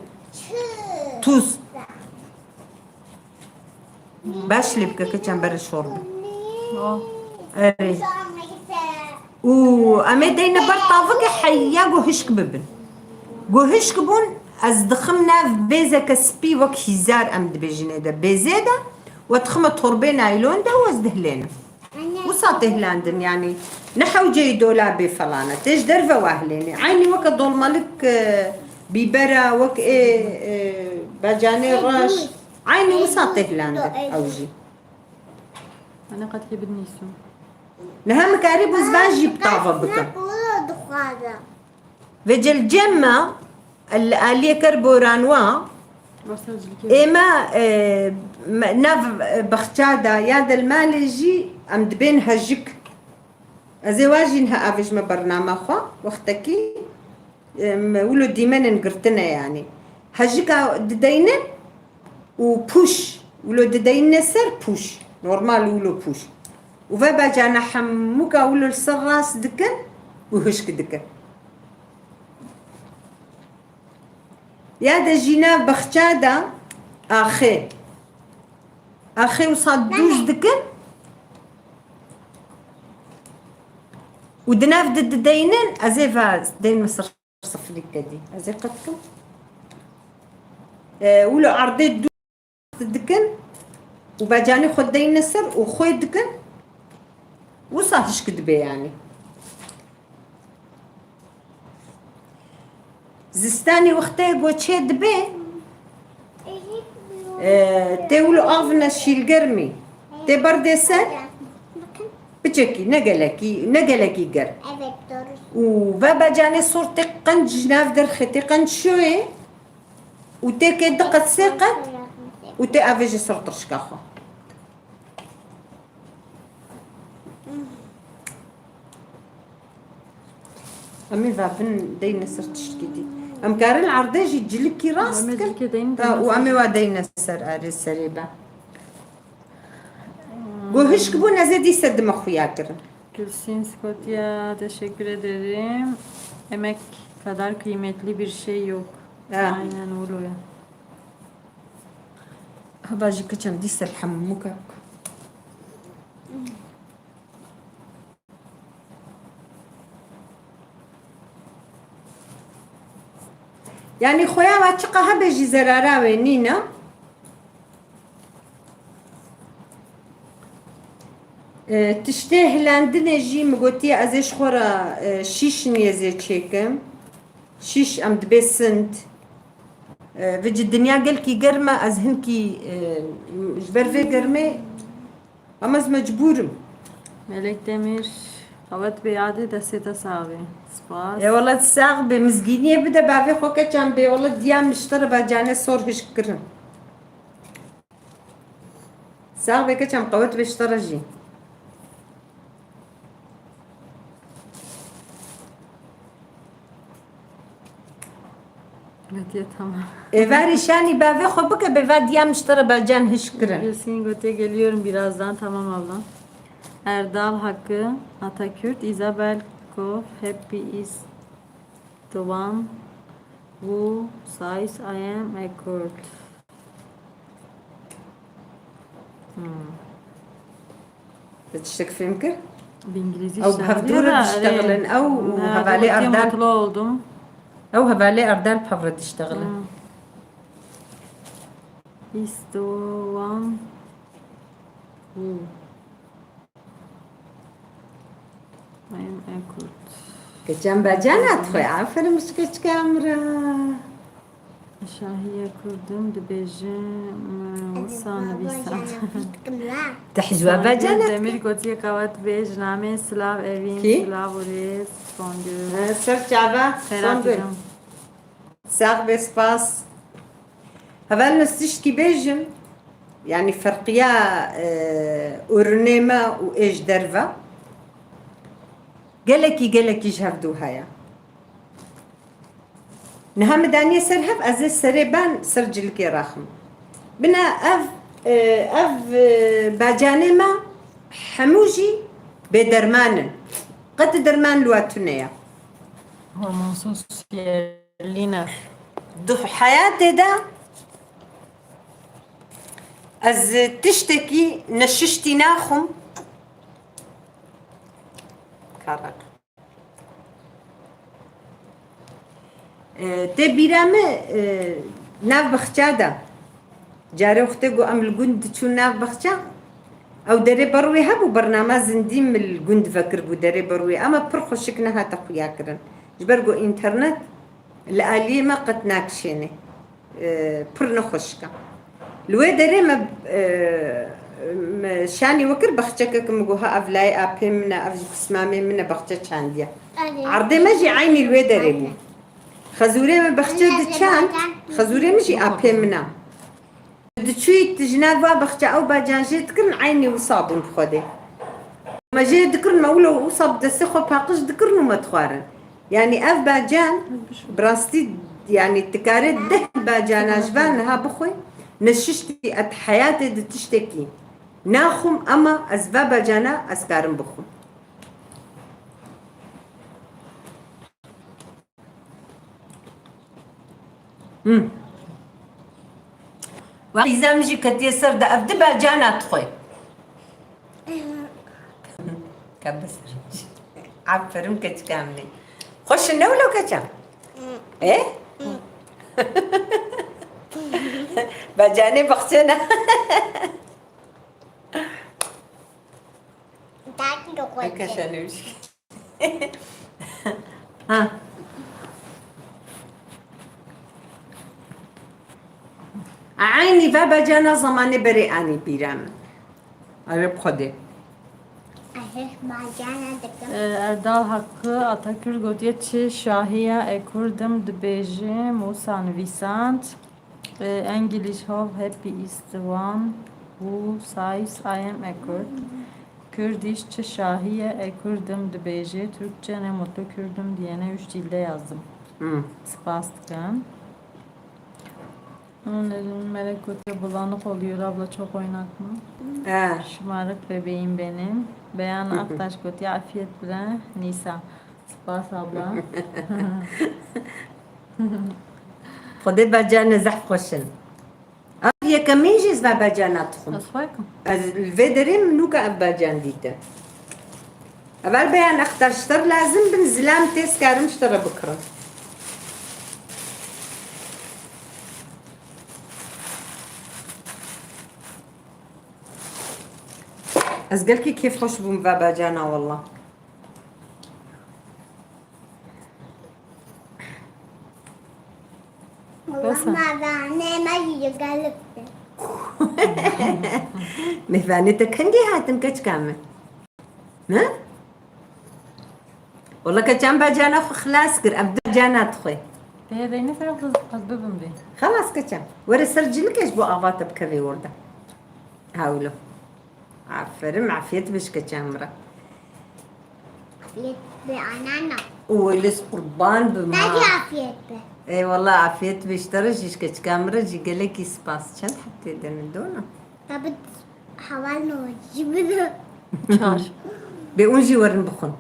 Tuz. Baş lê bike keçan bere şor bin. Oh. Erê. Û em ê deyne ber tavike heya ku hişk bibin. Ku hişk bûn, ez dixim nav bêzeke spî wek hîzar em dibêjinê de. Bêzê de we dixime torbê naylon de û ez dihlênim. Wisa tê hilandin, yanî ne hewceyî dolabê felane. Tê ji derve we hilênê. Eynî weke dolmalik, e, bîbera, wek ê, e, bacanê reş. Eynî wisa tê hilandin ew jî. Ana qetkî bidnîsim. Niha min karî bû zivan jî bi tava bike. Vê cilcem me, li aliyê ker boranwa, Wasa cilkê. ê me, e, me, nav, e, bexça de ya de li malê jî em dibên hejik. Ez ê wa jî niha avêjime bernama xwe, wextekî, e, me wilo dîmenên girtine yanî. Hejika dideynin û pûş, wilo dideyne ser pûş. Normal wilo pûş. Û ve bacana hemûka wilo li ser rast dikin û hişk dikin. Ya de jî nav bexça de axê. Axê wisa dûz dikin û di nav de dideynin, ez ê ve deynim ser sifrî te dî. Ez ê qet kim. E, wilo erdê dûz dikin û becanê xwe deyne ser û xwê dikin. Wisa hişk dibe yanî. Zistanî wextê ku çê dibe, e, tê wilo av ne şîlgermî. Tê berdê ser, piçekî, ne gelekî, ne gelekî germ. Evet, doğru. Û ve becanê sor tê qenc ji nav derxê, tê qenc şoyê û tê kê di qet sê qet û tê avêjê ser tirşika xwe. Em ê vabin deyne ser tiştkî dî. Em karin erdê jî cilikî rast Em ê kin. cilikê deyne Ha, û em ê wa deyne ser erê serê be. Ku hişk bûn ez ê dîse dime xuya kirin. Gülsün Skotia, teşekkür ederim. Emek kadar kıymetli bir şey yok. Ha. Aynen öyle. Heba jî kiçim dîse hemû kek. Yanî xoya wa çiqa hebe jî zerara wê nîne. E, tiştê hilendinê jî min gotiye ez ê ji xwe re, e, şîş niyezê çêkim. Şîş em dibê sind. E, vêca dinya gelkî germ e, ez hinkî, e, ji ber vê germê, ama ez mecbûr im. Melek Demir, qewet bê yadê, destê te sax bê. Spas. E, wela sax bê, mizgîniyê bide bavê xwe keçan bê, wela diya min ji te re bacane sor hişk kirin. Sax bê keçan, qewet bê ji te re jî. Gotiye tamam. Êvarî şanî bavê xwe bike, bê va diya min ji te re bacan hişk kirin. Gülsün gotiye geliyorum birazdan, tamam abla. Erdal Hakkı, Atakürt, Isabel Kof, Happy is the one who says I am a Kurd. Hmm. Te tiştek fêm kir? Bi îngilîzî Ew bi şerh hevdû diyor re da, diştexilin, evet. Ew û Ha, hevalê gotiye Erdal. Mutlu oldum. Ew hevalê Erdal bi hev re diştexilin. Hmm. Is the one who. I am a Kurd. Keçan bacana dixwe, aferin ji keçika min re. Şahiye Kurdim dibêjim, wisa nivîsand. Te hizwa bacana. Demir gotiye qewet bê, ji namê Silav Evîn, Kî? Silav û rêz, Songül. Ha, ser çava, Xêrat Songül. Sax be, spas. Heval nustişkî bêjim, yanî ferqiya, e, ûrunê me û ê ji derve gelekî, gelekî ji hevdû heye. Niha min daniye ser hev, ez ê serê ben ser cilikê raxim. Bina ev, e, ev, e, bacanê me hemû jî bêderman in. Qet derman li we tune ye. Hormonsuz yerli ne? Di heyatê de ez tiştekî neşiştî naxwim. Karak. E, tê bîra me, e, nav bexça de. Carê wextê ku em li gund diçûn nav bexça, ew derê berwê hebû, bernama zindî min li gund vekiribû derê berwê, ama pir xweşik nehate xuya kirin. Ji ber ku înternet li aliyê me qet nakişêne. E, pir ne xweşik e. Li wê derê me, e, me şanî we kir, bexçekek, min got, ha, ev layê apê min e, ev jî pismamê min e, bexçe çandiye. Erê. Erdê me jî eynî li wê derê bû. Xezûrê me bexçe diçand, xezûrê min jî apê min e. Diçûyî tu ji nav va bexçe ew bacan jê dikirin, eynî wisa bûn bi Xwedê. Me jê dikirin, me wilo wisa bi destê xwe paqij dikirin û me dixwarin. Yanî ev bacan, bi rastî, yanî dikare deh bacana ji van niha bixwe, neşiştî ez heyatê di tiştekî naxwim, ama ez va bacana ez karim bixwim. Hmm. Wextî zem jî ketiye ser de ev di bacana dixwe. Ka biser. Aferin keçika min ê. Xweş in ne wilo keçe? E? Bacanê bexçe ne? Eke şenewşî. Ha. Eynî ve bacana zamanê berê anî bîra min. Erê bi Xwedê. Ez bacana dikim. E, Erdal Hakkı Atakür gotiye çi şahiye e kurdim dibêjim wisa nivîsand. E, English, how happy is the one who says I am a Kurd. Kürdiş, çi şahiye e kurdim dibêje. Türkçe, ne mutlu Kürdüm diyene üç dilde yazdım. Hmm. Spas dikim. Melek gotiye bulanık oluyor abla, çok oynatma. He. Şımarık bebeğim benim. Beyan Aktaş gotiye afiyet bile Nisa. Spas abla. Xwedê bacane zehf xweş in. Ev yekemîn jî ez va bacana dixwim. Ez xwe kim. Ez li vê derê min nûka ev bacan dîtin. Evel beyan extar ji te re lazim bin, zilam tê, ez karim ji te re bikirim. Ez gelkî kêfxweş bûm va bacana walla. Bes e. Mevane me yî gelip. Mêvanê te kengî hatin keçika min? Ne? Wala keçan bacana xwe xilas kir, ev da cana dixwe. Peyê deynê ser qız qız bibim bê. Xelas keçan. Were ser cilikê ji bo ava te bikevê orada. Hawlo. Aferin, afiyet biş keçan mira. Afiyet be anana. Weliz qurban bima. Nagi afiyet be. Ey wala afiyet biş te re jî ji keçika mira jî gelekî spas. Çend heftê de min dona. Tabi hawal no jibino. Çar. Bê un jî werin bixwin.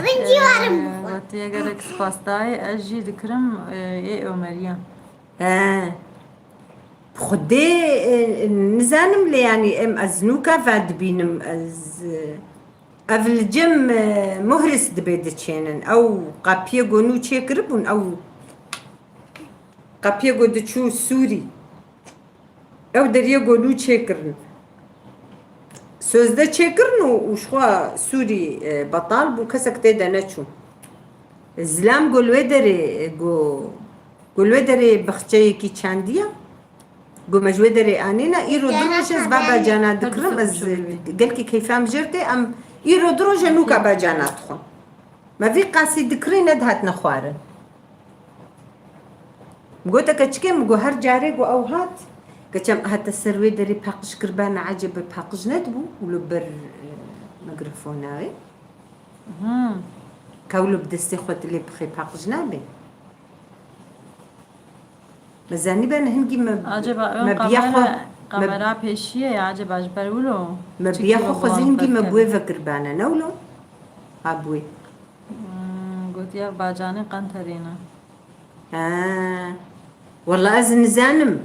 Bin civarım bu. Vatiye gerek spas dayê ez jî dikirim e, ê Omeriya. He. Xwedê e, nizanim lê yanî em ez nûka ve dibînim ez e, ev li cem e, Muhris dibê diçênin. Ew qapiyê go nû çêkiribûn ew qapiyê go diçû Sûrî. Ew deriyê go nû çêkirin. Sözde çêkirin û û ji xwe Sûrî e, betal bû, kesek tê de neçû. Zilam go li wê derê e, go go li wê derê bixçeyekî çandiya. Go me ji wê derê anîne, îro du roj ez va bacana dikirim, ez gelkî keyfa min jêr tê, em îro du roj e nûka bacana dixwin. Me vî qasî dikirî nedihatine xwarin. Gote keçikê min got her carê got ew hat. Geçem hate ser wê derê paqij kiribana ecebe paqij nedibû û li ber e, mikrofona wê. Hmm. Ka wilo bi destê xwe dilê bixê paqij nabe. Me zanî ben hingî me Acaba ön me biya xwe kamera, kamera pêşiye ya acaba ji ber wilo. Me biya xwe xwezî hingî me buê vekiribane ne wilo? Ha buê. Hmm, gotiye bacanê qenterê ne. Ha. Wala ez nizanim.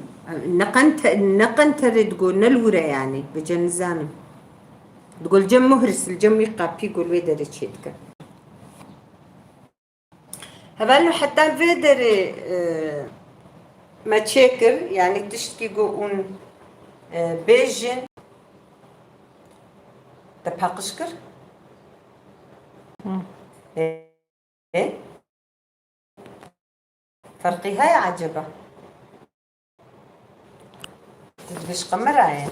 Ne qente, ne qenterê digo ne li wire yanî. Bece nizanim. Digo li cem Muhris, li cem wî qapî go li wê derê çêdike. Hevalno heta vê derê e, me çêkir, yanî tiştkî go ûn e, bêjin te paqij kir? Hı. E, e? Ferqî heye acaba? Tu dibêj qemera ye.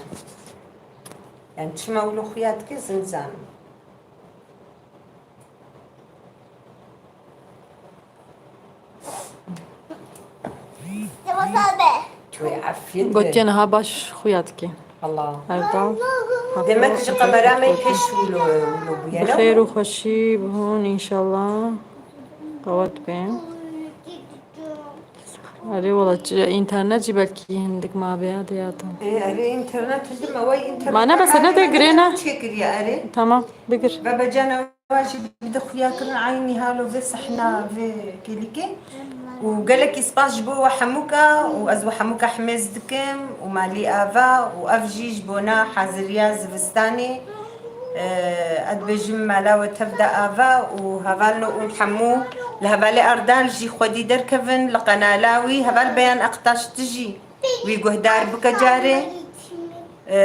Yani çima wilo xuya dike, ez nizanim. Yavaş abi. Wê afiyet be. Gotiye niha baş xuya dike. Allah. Erdal. Demek ji qemera me pêş wilo, wilo bûye, ne? Bi xêr û xweşî bihûn înşallah. Qewet be. Erê wala çi- înternet jî belkî hindik mabe ya diyata. E, erê înternet hildim, ew internet. Ma ne bes, ne de girê ne? Çêkiriye erê. Tamam, bigir. Ve becana wa jî bide xuya kirin eynî halo vê sehna vê kêlîkê. Û gelekî spas ji bo we hemûka û ez we hemûka himêz dikim û malî ava û ev jî ji bona haziriya zivistanê. E, ez dibêjim mala we tev de ava û hevalno ûn hemû li hevalê Erdal jî xwedî derkevin li qenala wî. Heval Beyan Aktaş tu jî wî guhdar bike carê. E,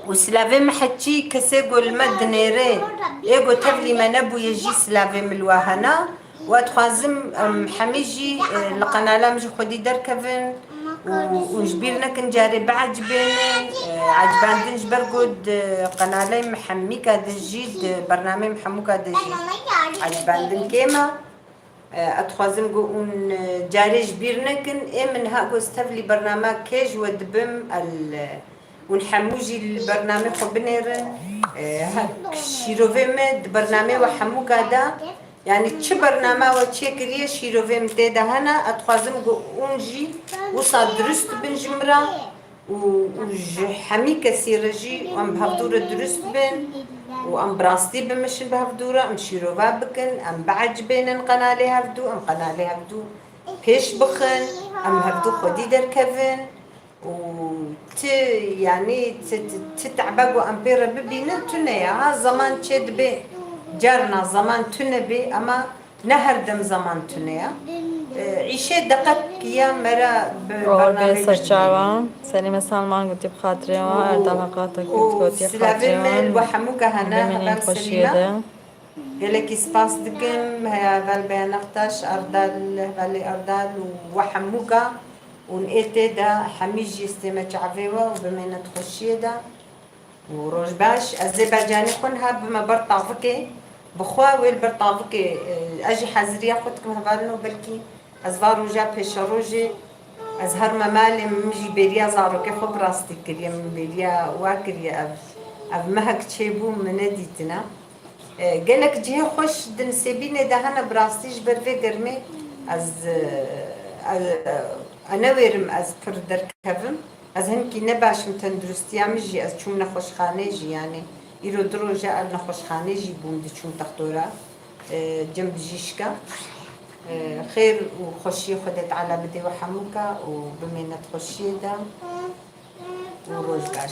û silavê me heçî kesê ku li me dinêre, ê ku tevlî me nebûye jî silavê min li we hene. Û ez dixwazim em hemî jî, e, li qenala min jî xwedî derkevin û, û ji bîr nekin carê biecibênin. E, ecibandin ji ber ku di qenalê min hemîka de jî, di bernameyê min hemûka de jî ecibandin kêm e. E, ez dixwazim ku hûn, e, carê ji bîr nekin. Ê min ha ku ez tevlî bernama kê ji we dibim, el, e, hûn hemû jî li bernamê xwe binêrin. E, ha, şîrovê me di bernamê we hemûka de, yanî çi bernama we çêkiriye, şîrovê min tê de hene. Ez dixwazim ku hûn jî wisa dirust bin ji min re. û, û ji hemî kesî re jî em bi hevdû re dirust bin û em bi rastî bimişin bi hevdû re, em şîrova bikin, em biecibênin qenalê hevdû, em qenalê hevdû pêş bixin, em hevdû xwedî derkevin û ti, yanî ti, ti, ti tebe ku em pê re bibînin tune ye. Ha, zeman çê dibe, carna zeman tune bê, ema ne her dem zeman tune ye. Îşê deqet ya me re bi Rol bê serçavan. Selîme Salman gotî bi xatirê wan, Erdal Heqato gotî bi xatirê wan. Bimînin xweşiyê de. Gelekî spas dikim heya heval Beyan Aktaş, Erdal, hevalê Erdal û we hemûka û ê tê de hemî jî stême çavê we û bimêne di xweşiyê de. Û roj baş, ez dê bercanî xwe niha bime ber tavikê. Bi xwe wê li ber tavikê, e, ez jî heziriya xwe dikim hevalino, belkî ez va roja pêşerojê ez herime malê, min jî bêriya zarokê xwe bi rastî kiriye, min bêriya wa kiriye, ev, ev mehek çêbû min nedîtine. E, gelek cihê xweş di Nisêbînê de hene, bi rastî ji ber vê germê ez, e, ez, e, ez newêrim ez pir derkevim. Ez hinkî ne baş im, tenduristiya min jî, ez çûm nexweşxanê jî, yanî îro du roj e ev nexweşxanê jî bûm, diçûm textora, e, cem bijîşka. E, xêr û xweşiyê Xwedê Teala bidê we hemûka û bimêne di xweşiyê de û roj baş.